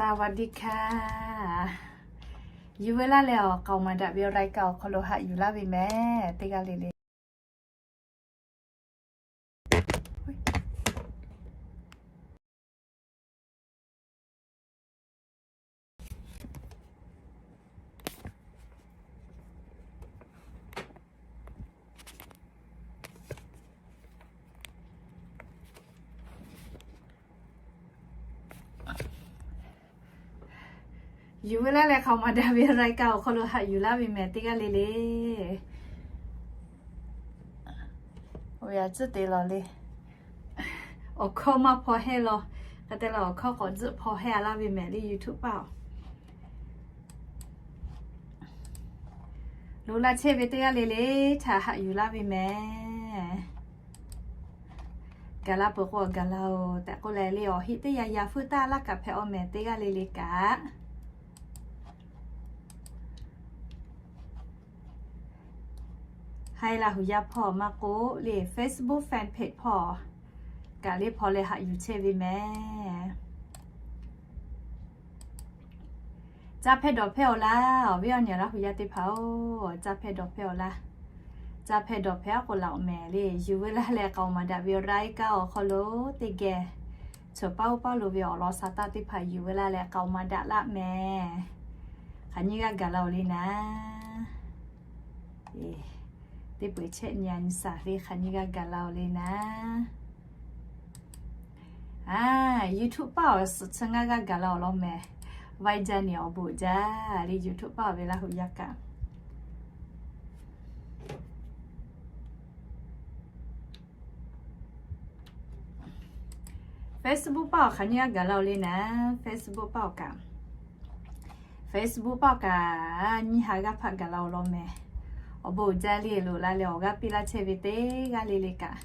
สวัสดีค่ะ Yuˬ veu laˇ leh awˬ k'aoˍ maˍ daꞈ ve awˬ รายการ awˬ hk'aw lo haꞈ yuˬ laˇ ve mehˍ teˇ g'aˇ le le. Yuˬ veu laˇ leh k'aoˍ maˍ daꞈ ve รายการ awˬ hk'aw lo haꞈ yuˬ laˇ ve mehˍ teˇ g'aˇ le le. Oˇ ve a tcuhˉ te lawˬ le. Awˬ hkawˇ maˇ hpaw hehˇ law. Hk'e te leh awˬ hkawˇ k'awꞈ tcuhˉ hpaw hehˇ a laˇ ve mehˍ le Youtube paˇ-oˬ. Loꞈ la chehˇ ve teˇ g'aˇ le le htaꞈ haꞈ yuˬ laˇ ve mehˍ. Gaˬ la peuˬ k'o gaˬ la-oˬ tehꞈ k'oˆ leh le awˬ heˆ teˇ yaꞈ yaꞈ feuˇ taˇ laˇ kaꞈ hpehꞈ-aw mehˍ teˇ g'aˇ le le kaꞈ. Haiˬ Laˇ huˍ yaˇ hpawˇ maˇ k'oˆ le Facebook fan page hpawˇ kaꞈ le hpaw leh haꞈ yuˬ chehˇ ve mehˍ. Caˇ hpehˇ dawˬ hpehˇ-aw laˇ, awˬ viˉ awˬ nyi Laˇ huˍ yaˇ teˇ hpaˍ-oˬ, caˇ hpehˇ dawˬ hpehˇ-aw laˇ. Caˇ hpehˇ dawˬ hpehˇ-aˬ k'o laꞈ-oˬ mehˍ le. Yuˬ veu laˇ leh k'aoˍ maˍ daꞈ ve awˬ รายการ awˬ hk'aw lo teˇ geh chawˬ paˇ oˇ paˇ lo ve awˬ lawn sa taˇ teˇ hpaˍ yuˬ veu laˇ leh k'aoˍ maˍ daꞈ laˇ mehˍ. Hk'aˬ nyiˇ g'aˇ gaˬ la-oˬ le naˉ. Teˇ peu-eˬ chehˇ nyi a nyi saˍ le hk'aˬ nyiˇ g'aˇ gaˬ la-oˬ le naˉ. Aˬ, Youtube paˇ awˬ suhˍ chi ngaˇ g'aˇ gaˬ la-oˬ law mehˍ. Vaiˇ jaˇ neˬ awˬ bon jaˇ le Youtube paˇ awˬ ve Laˇ huˍ yaˇ kaꞈ. Facebook paˇ awˬ hk'aˬ nyiˇ g'aˇ gaˬ la-oˬ le naˉ. Facebook paˇ awˬ kaꞈ, Facebook paˇ awˬ kaꞈ nyiˇ ha g'aˇ hpaˆ gaˬ la-oˬ law mehˍ. Awˬ bon uiˍ jaˇ le loꞈ la leh awˬ g'aˇ piˇ laˇ chehˇ ve teˇ g'aˇ le le kaꞈ.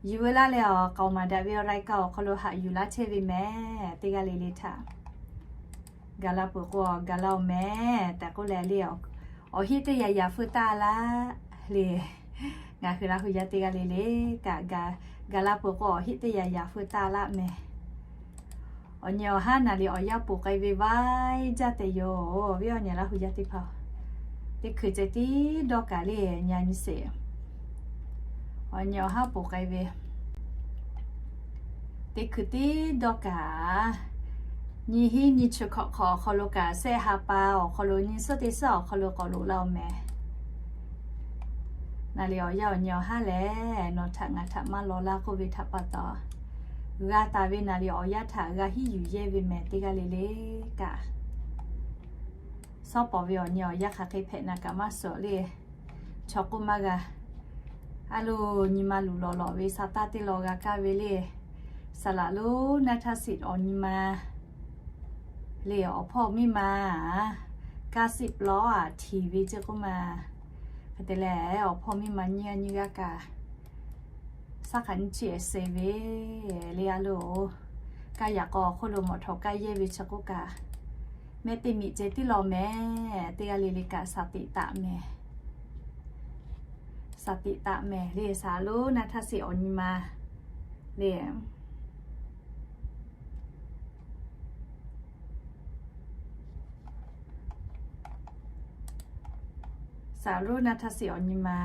Yuˬ veu laˇ leh awˬ k'aoˍ maˍ daꞈ ve awˬ รายการ awˬ hk'aw lo haꞈ yuˬ laˇ chehˇ ve mehˍ teˇ g'aˇ le le htaꞈ. Gaˬ la peuˬ k'o gaˬ la-oˬ mehˍ tehꞈ k'oˆ leh le, awˬ heˆ teˇ yaꞈ yaꞈ feuˇ taˇ laˇ le. Ngaˬ hui Laˇ huˍ yaˇ teˇ g'aˇ le le kaꞈ, gaˬ la peuˬ k'o awˬ heˆ teˇ yaꞈ yaꞈ feuˇ taˇ laˇ mehˍ. Awˬ nyi awˬ haˉ naˍ riˍ awˬ yanˇ poˬ k'ai ve vaiˇ jaˇ tehꞈ yoˬ. Awˬ viˉ awˬ nyi Laˇ huˍ yaˇ teˇ hpaˍ, teˇ hkui ceh tiˉ dawˇ kaꞈ le nyi a nyi sheˍ. Awˬ nyi awˬ haˉ poˬ k'ai ve teˇ hkui tiˉ dawˇ kaꞈ, nyi hiˉ nyi chi hkawꞈ hk'awꞈ awˬ hk'aw lo kaꞈ, shehˆ ha pa awˬ hk'aw lo, nyi suhˉ teˇ suhˉ awˬ hk'aw lo k'awꞈ loꞈ la-oˬ mehˍ. Naˍ riˍ awˬ yanˇ awˬ nyi awˬ haˉ lehˬ, nawˬ htaꞈ ngaˬ htaꞈ maˇ law laˇ k'oˆ ve htaꞈ pa taw, g'a taˍ ve naˍ riˍ awˬ yanˇ htaꞈ g'a hiˉ yuˬ yehˇ ve mehˍ teˇ g'aˇ le le kaꞈ. Shawˉ pawˍ ve awˬ nyi awˬ yanˇ hk'aˬ hk'e hpehꞈ naˍ kaꞈ maˇ suhˍ le. Chaw k'oˆ maˇ g'a. A loˬ, nyi ma luˬ lawˬ lawˬ ve sa taˇ teˇ law g'a kaˇ ve le. Saˍ laꞈ lonˉ naˇ htaˇ siꞈ awˬ nyi ma le awˬ hpawˇ miˇ ma kaˇ siꞈ plawˉ aꞈ htiˍ ve ceˇ k'oˆ ma. Hk'e te leh awˬ hpawˇ miˇ ma nyiˇ g'aˇ nyiˇ g'aˇ kaꞈ, saˉ hk'aˬ nyiˇ chi ehˍ se ve le a loˬ. Kaˇ yaꞈ k'aw awˬ hk'oˆ lo mawˬ htawꞈ kaˇ yehˇ ve chi k'oˆ kaꞈ, mehˆ teˇ miꞈ ceh tiˉ law mehˍ teˇ g'aˇ le le kaꞈ, saˍ tiꞈ taꞈ mehˍ. Saˍ tiꞈ taꞈ mehˍ le. Saˍ lonˉ naˇ htaˇ siꞈ awˬ nyi ma le. Saˍ lonˉ naˇ htaˇ siꞈ awˬ nyi ma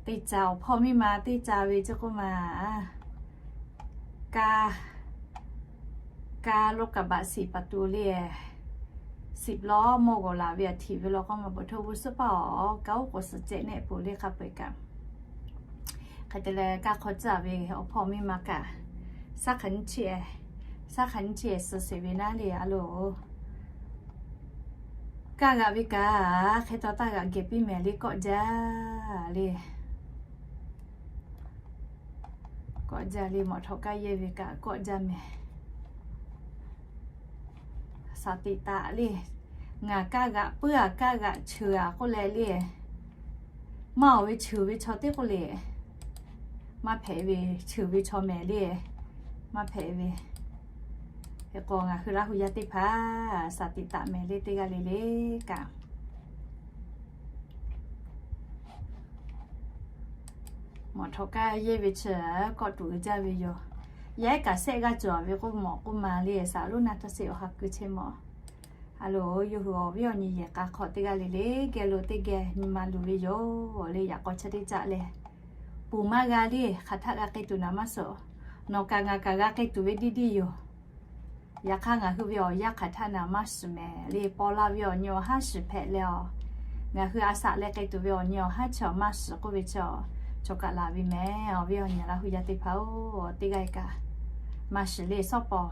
teˇ ca awˬ hpawˇ miˇ ma teˇ ca ve ceˇ k'oˆ ma. Kaˇ, kaˇ รถกระบะ siꞈ pa tu le. Siꞈ lawˉ mawˇ g'awˬ laˬ ve aꞈ htiˍ ve law k'oˆ ma, bvuhꞈ hto g'uˇ suhˉ paˇ awˬ kaˇ oˉ k'oˍ suhˍ cehˬ nehˆ peuˬ le hk'a peu-eˬ kaꞈ. Hk'e te leh kaˇ hk'aw caˇ ve awˬ hpawˇ miˇ ma kaꞈ, saˉ hk'aˬ nyiˇ chi ehˍ, saˉ hk'aˬ nyiˇ chi ehˍ suh sheˍ ve naˉ le a loˬ. Kaˇ g'aꞈ ve kaꞈ hk'e taw taˇ g'aꞈ geh piˇ mehˍ le, kawˆ jaˇ le. Kawˆ jaˇ le, mawˬ htawꞈ kaˇ yehˇ ve kaꞈ kawˆ jaˇ mehˍ. Saˍ tiꞈ taꞈ le. Ngaˬ kaˇ g'aꞈ puiˉ aꞈ kaˇ g'aꞈ cheuˬ aꞈ k'oˆ leh le, maˇ awˬ ve cheuˬ ve chaw teˇ k'oˆ le, maˇ hpehꞈ ve, cheuˬ ve chaw mehˍ le, maˇ hpehꞈ ve. Hk'e k'o ngaˬ hui Laˇ huˍ yaˇ teˇ hpaˍ saˍ tiꞈ taꞈ mehˍ le teˇ g'aˇ le le kaꞈ. Mawˬ htawꞈ kaˇ yehˇ ve chi kawˆ tuˬ uiˍ jaˇ ve yoˬ. Yaˇ ehˉ kaꞈ shehˆ g'aˇ cawˬ ve k'oˆ mawˬ k'oˆ ma le, saˍ loˉ naˇ htaˇ sheˆ awˬ ha ku chehˇ mawˬ. A loˍ, yawˇ hui awˬ viˉ awˬ nyi yehˬ k'a hk'aw teˇ g'aˇ le le geh lo teˇ geh nyi ma luˬ ve yoˬ le. Yaꞈ k'aw chi teˇ caˆ lehˬ, peuˬ maˇ g'a le, hk'aˬ htaˆ g'a k'ai tuˬ naˍ maˇ suhˍ. Nawˬ kaꞈ ngaˬ kaꞈ g'a k'ai tuˬ ve diˇ diˇ yoˬ. Yaꞈ hk'aˇ ngaˬ hui ve awˬ yanˇ hk'aˬ htaˆ naˍ maˇ shiˍ mehˍ le. Paw la ve awˬ nyi awˬ haˉ shiˍ hpehꞈ leh a, ngaˬ hui a shaꞈ leh k'ai tuˬ ve awˬ nyi awˬ haˉ chi maˇ shiˍ k'oˆ ve chi, chaw kaꞈ laˬ ve mehˍ. Awˬ viˉ awˬ nyi Laˇ hu yaˇ teˇ hpaˍ-oˬ, teˇ g'aˇ kaꞈ maˇ shiˍ le. Shawˉ pawˍ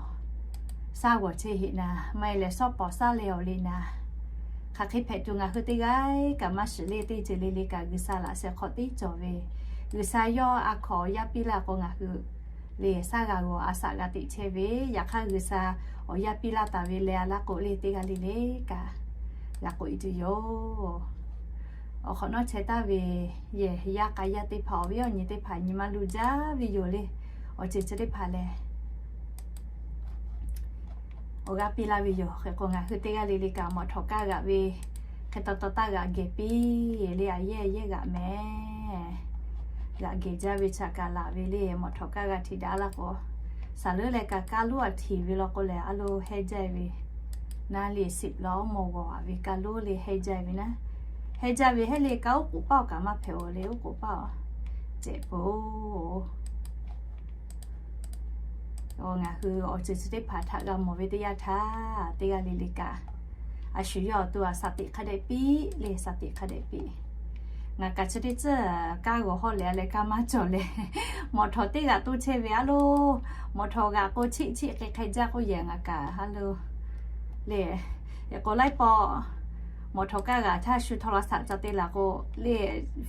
shaˉ g'awˬ chehˇ heꞈ naˍ, maˇ heˆ leh shawˉ pawˍ shaˉ leh awˬ le naˍ, hk'aˬ hk'e hpehꞈ tuˬ ngaˬ hui teˇ g'aˇ kaꞈ maˇ shiˍ le. Teˇ ceuˬ le le kaꞈ G'uiˬsha laꞈ sheh hk'aw teˇ cawˬ ve, G'uiˬsha yawˇ a hkawnˍ awˬ yaˇ piˇ laˇ k'o ngaˬ hui le shaˉ g'a g'awˬ a shaꞈ g'a teꞈ chehˇ ve, yaꞈ hk'aˇ G'uiˬsha awˬ yaˇ piˇ laˇ taˍ ve leh a laˇ k'o le teˇ g'aˇ le le kaꞈ g'a k'oꞈ e tuˬ yoˬ. Awˬ hk'awꞈ nawˉ chehˇ taˍ ve yehˬ yaˇ k'a yaˇ teˇ hpaˍ, awˬ viˉ awˬ nyi teˇ hpaˍ nyi ma luˬ jaˇ ve yoˬ le. Awˬ ceuˬ chi teˇ hpaˍ lehˬ, awˬ g'aˇ piˇ laˇ ve yoˬ. Hk'e k'o ngaˬ hui teˇ g'aˇ le le kaꞈ mawꞈ htawꞈ kaˇ g'aꞈ ve hk'e taw taw taˇ g'aꞈ gehˬ piˇ le. A yehˉ yehˉ g'aꞈ mehˍ. G'aꞈ gehˬ jaˇ ve chaꞈ kaꞈ laˬ ve le, mawꞈ htawꞈ kaˇ g'a htiꞈ daꞈ laˇ k'o, saˍ leuˉ leh kaꞈ kaˇ lonˉ a htiꞈ ve law k'o lehˬ, a lo heh jaˇ ve naˉ le, siꞈ la oˉ mawˬ g'awˬ a ve kaˇ lonˉ le heh jaˇ ve naˉ, heh jaˇ ve hehˉ le kaꞈ oˉ k'oˍ paˇ awˬ kaꞈ maˇ hpehꞈ-o le, oˉ k'oˍ paˇ awˬ cehˬ peuˬ-oˬ. Ngaˬ hui awˬ ceuˬ chi teˇ hpaˍ htaꞈ g'a mawˬ ve teˇ yanˇ htaˇ, teˇ g'aˇ le le kaꞈ a shu yawˇ awˬ to a shaꞈ teꞈ hk'a dehꞈ piˇ le, shaꞈ teꞈ hk'a dehꞈ piˇ. Ngaˬ kaꞈ chi teˇ tcuhˉ kaˇ g'awˬ hawˉ leh a leh kaˇ maˇ cawˬ leh, mawꞈ htawꞈ teˇ g'aꞈ toˇ chehˇ ve a lo, mawꞈ htawꞈ g'aꞈ k'o cheˆ cheˆ hk'e hk'e jaˇ k'oˆ yehˬ ngaˬ kaꞈ a lo le. Hk'e k'o laiˉ pawˆ mawꞈ htawꞈ kaˇ g'aꞈ htaˇ shu โทรศัพท์ ca te laˬ k'o le,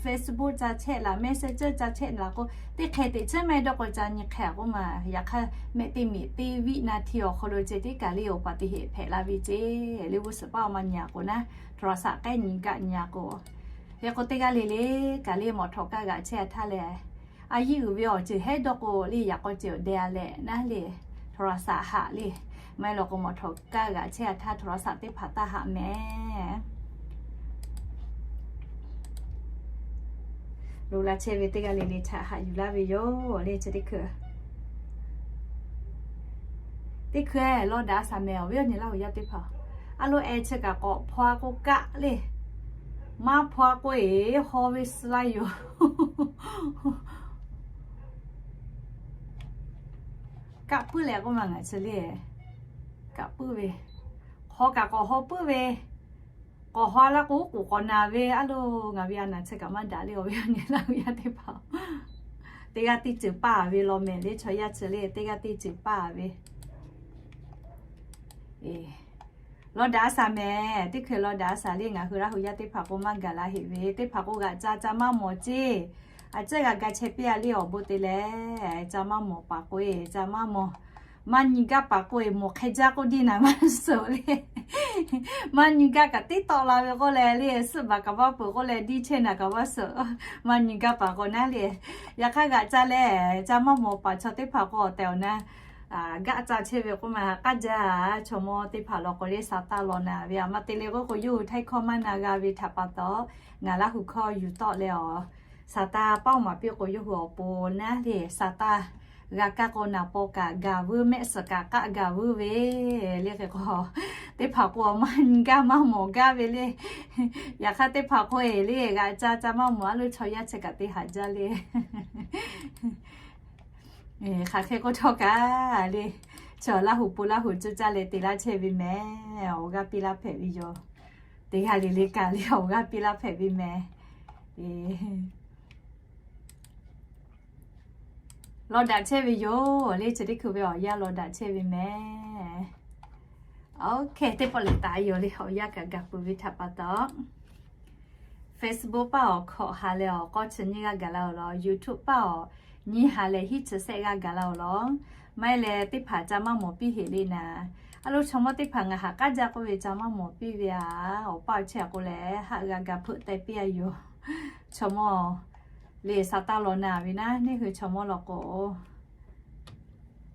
Facebook ca chehˇ laˬ, Messenger ca chehˇ laˬ k'o, teˇ hk'e teꞈ chiˉ mehˆ dawˇ k'o ca nyi hk'e a k'oˆ ma. Yaꞈ hk'aˇ mehˆ teˇ miꞈ teˇ วินาที awˬ hk'aw lo ceh tiˉ kaꞈ le awˬ paˍ teˇ heˆ hpehꞈ la ve ceh le, g'uˇ suhˍ paˇ awˬ ma nyi a k'o naˉ, โทรศัพท์ k'ehˉ nyi gaˆ nyi a k'o, hk'e k'o teˇ g'aˇ le le kaꞈ le mawꞈ htawꞈ kaˇ g'aꞈ chehˇ a htaˇ leh, a yiˇ uiˍ ve awˬ ceuˬ hehˉ dawˇ k'o le yaꞈ k'aw ceh awˬ deh a leh naˉ le, โทรศัพท์ haꞈ le. Maˇ heˆ law k'o mawꞈ htawꞈ kaˇ g'aꞈ chehˇ a htaˇ โทรศัพท์ teˇ hpaˍ taˇ haꞈ mehˍ. Lo la chehˇ ve teˇ g'aˇ le le htaꞈ haꞈ yuˬ laˇ ve yoˬ le. Chi teˇ hkui, teˇ hkui-e law daꞈ a shaˍ mehˍ awˬ viˉ awˬ nyi Laˇ hu yaˇ teˇ hpaˍ. A lo eh chi kaꞈ k'awꞈ hpaw a k'o kaˆ le, maˇ hpaw a k'o eˬ haw ve suh la yoˬ. Kaˆ puiˉ leh k'oˆ ma ngaˬ chi le, kaˆ puiˉ ve, hk'aw kaꞈ k'awꞈ haw puiˉ ve, k'awꞈ haw laˇ k'o oˉ k'oˍ k'awꞈ naˬ ve a lo, ngaˬ ve a naˬ chi kaꞈ maˇ daꞈ le awˬ viˉ awˬ nyi Laˇ hu yaˇ teˇ hpaˍ. Teˇ g'aˇ teˇ ceuˬ paˇ ve law mehˍ le chaw yaˇ chi le, teˇ g'aˇ teˇ ceuˬ paˇ ve law daꞈ a shaˍ mehˍ. Teˇ hkui law daꞈ a shaˍ le ngaˬ hui Laˇ hu yaˇ teˇ hpaˍ k'o maˇ gaˬ la heꞈ ve, teˇ hpaˍ k'o g'aꞈ ca ca maˇ mawˬ ceˇ. A ciˉ g'a ga chehˇ piˇ a le awˬ bon te leh, ca maˇ mawˬ paˍ k'o e ca maˇ mawˬ. Maˇ nyi gaˇ paˍ k'o e mawˬ hk'e jaˇ k'oˆ diˇ naˍ maˇ suhˍ le. Maˇ nyi gaˇ kaꞈ tiˉ tawˆ la ve k'oˆ leh le, suhˆ baˬ kaꞈ maˇ peuˬ k'oˆ leh diˇ chehˇ naˍ kaꞈ maˇ suhˍ. Maˇ nyi gaˇ paˍ k'o naˉ le, yaꞈ hk'aˇ g'aꞈ ca leh ca maˇ mawˬ paˍ chaw teˇ hpaˍ k'o awˬ tehˬ awˬ na gaˆ ca chehˇ ve k'oˆ ma k'aˇ jaˇ. Chaw mawˇ teˇ hpaˍ law k'o le sa taˇ law naˍ ve a ma te le k'oˆ k'o, yawˇ hui htaiˇ hkawˇ maˇ na g'a ve htaꞈ pa taw, ngaˬ Laˇ hu hkawˇ yuˬ tawˆ leh awˬ, sa taˇ paoˇ maˍ piˇ k'o yawˇ hui awˬ pon naˉ le sa taˇ g'a kaˇ k'o naˍ paw kaꞈ gaˬ vuiˇ, mehˆ suhˍ kaꞈ k'aˆ gaˬ vuiˇ ve le. Hk'e k'o teˇ hpaˍ k'o maˇ nyi gaˇ maˇ mawˬ gaˇ ve le. Yaꞈ hk'aˇ teˇ hpaˍ k'o e le g'aꞈ ca ca maˇ mawˬ a lo chaw yaˇ chi kaꞈ te haꞈ jaˇ le. Hk'aˬ hk'e k'oˆ htawˇ kaꞈ le, chaw Laˇ hu pon Laˇ hu cuˇ caˇ leh te laˇ chehˇ ve mehˍ. Awˬ g'aˇ piˇ laˇ hpehꞈ ve yoˬ. Teˇ g'aˇ le le kaꞈ le awˬ g'aˇ piˇ laˇ hpehꞈ ve mehˍ. Law daꞈ chehˇ ve yoˬ le, chi teˇ hkui ve awˬ yanˇ law daꞈ chehˇ ve mehˍ. Oˇ hk'e teˇ pawˆ lehˬ taˍ yoˬ le, awˬ yanˇ kaꞈ gaˬ peuˬ ve htaꞈ pa taw Facebook paˇ awˬ hkawꞈ ha leh awˬ k'awˇ chi nyiˇ g'aˇ gaˬ la-oˬ law, YouTube paˇ awˬ nyiˇ ha leh hiˉ chi shehˆ g'aˇ gaˬ la-oˬ law. Maˇ heˆ leh teˇ hpaˍ ca maˇ mawˬ piˇ heꞈ le naˍ. A lo chaw mawˇ teˇ hpaˍ ngaˬ haꞈ k'aˉ jaˇ k'oˆ ve ca maˇ mawˬ piˇ ve a, awˬ paˇ awˬ chehˇ a k'o lehˬ haˆ g'a ga hpeuˆ teh piˇ a yoˬ. Chaw mawˇ le sa taˇ law naˍ ve naˉ, neˇ hui chaw mawˇ law k'o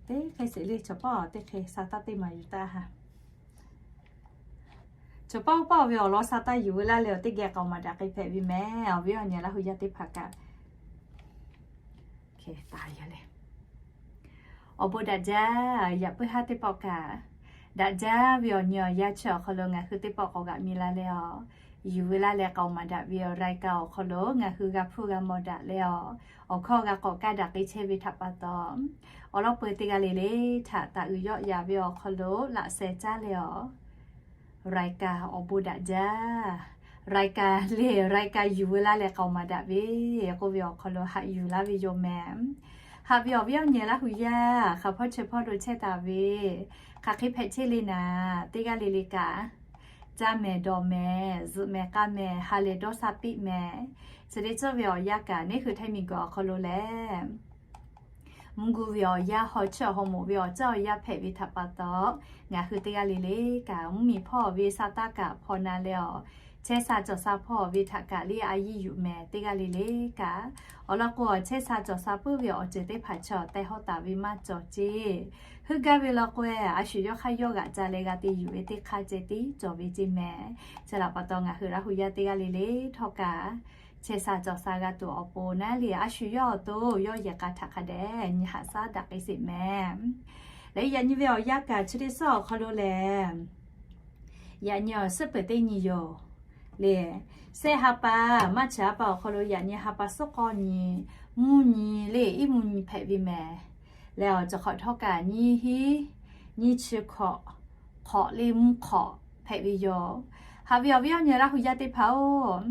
teˇ hk'e sheˍ le, chaw paˇ awˬ teˇ hk'e sa taˇ teˇ maˍ yuˬ taˇ ha. Chaw paˇ oˇ paˇ ve awˬ lawn sa taˇ yuˬ ve laˇ leh awˬ teˇ geh k'aoˍ maˍ daꞈ k'ai hpehꞈ ve mehˍ. Awˬ viˉ awˬ nyi Laˇ hu yaˇ teˇ hpaˍ kaꞈ, taˍ yaˇ leh Awˬ bon daꞈ jaˇ. Yaꞈ puiˉ haˉ teˇ pawˆ kaꞈ, daꞈ jaˇ ve awˬ nyi awˬ yanˇ chi awˬ hk'aw lo ngaˬ hui teˇ pawˆ k'awꞈ g'aꞈ mi la leh awˬ, yuˬ ve laˇ leh k'aoˍ maˍ daꞈ ve awˬ รายการ awˬ hk'aw lo ngaˬ hui g'a hpuˇ g'a mawˬ daꞈ leh awˬ, awˬ hkawˇ g'a k'awꞈ kaˇ daꞈ k'ai chehˇ ve htaꞈ pa taw, awˬ lawn peu teˇ g'aˇ le le htaꞈ taˍ uiˍ yawˆ yan ve awˬ hk'aw lo laꞈ sheh caˇ leh awˬ, รายการ awˬ bon daꞈ jaˇ. รายการ le รายการ yuˬ ve laˇ leh k'aoˍ maˍ daꞈ ve k'oˆ ve awˬ hk'aw lo haꞈ yuˬ laˇ ve yoˬ mehˍ. Haꞈ ve awˬ viˉ awˬ nyi Laˇ hu yaˇ hk'a hpawˇ chi hpawˇ lo chehˇ taˍ ve, hk'aˬ hk'e hpehꞈ chehˇ le naˍ, teˇ g'aˇ le le kaꞈ, caˇ mehˍ dawˬ mehˍ zuhꞈ mehˍ k'a mehˍ ha lehˬ dawˇ sha piˆ mehˍ, chi teˇ ceuˬ ve awˬ yanˇ kaꞈ neˇ hui Htaiˇ miˬguiˬ awˬ hk'aw lo lehˬ, mvuhˇ gu ve awˬ yanˇ haw chiˇ awˬ haw moˍ ve awˬ caˇ awˬ yanˇ hpehꞈ ve htaꞈ pa taw, ngaˬ hui teˇ g'aˇ le le kaꞈ mvuhˇmiˬ hpawˇ ve sa taˇ kaꞈ hpaw na leh awˬ, chehˇ sha cawˬ sha hpawˇ ve htaꞈ kaꞈ le a yiˇ yuˬ mehˍ teˇ g'aˇ le le kaꞈ. Awˬ lawn k'o, chehˇ sha cawˬ sha puiˉ ve awˬ ceuˬ teˇ hpaˍ chaw tehˬ hawˉ taˍ ve maˇ cawˬ ceˇ. Heuˆ gaˇ ve law k'o, a shu yawˇ hk'aˇ yawˇ g'aꞈ ca leh g'a te yuˬ ve teˇ hk'aˇ ceh tiˉ cawˬ ve ceˇ mehˍ. Chi htaꞈ pa taw ngaˬ hui Laˇ hu yaˇ teˇ g'aˇ le le htawˇ kaꞈ, chehˇ sha cawˬ sha g'a tuˬ awˬ pon naˉ le, a shu yawˇ awˬ to yawˇ yehˬ k'a htaꞈ hk'a dehꞈ nyi haꞈ shaˉ daꞈ k'ai sheˍ mehˍ. Leh yaꞈ nyi ve awˬ yanˇ kaꞈ chi teˇ suhˉ awˬ hk'aw lo lehˬ, yaꞈ nyi awˬ suhˉ peuˬ teˇ nyi yoˬ le. Sehˆ ha pa maˇ chi ha pa awˬ hk'aw lo yaꞈ nyi ha pa suhˉ k'awˇ nyi, mvuhˇ nyi le iˉ mvuhˇ nyi hpehꞈ ve mehˍ. Leh awˬ cawˬ hk'awꞈ htawˇ kaꞈ nyiˇ hinˉ nyiˇ chi hkawꞈ, hk'awꞈ le mvuhˇ hk'awꞈ hpehꞈ ve yoˬ. Haꞈ ve awˬ viˉ awˬ nyi Laˇ hu yaˇ teˇ hpaˍ-oˬ,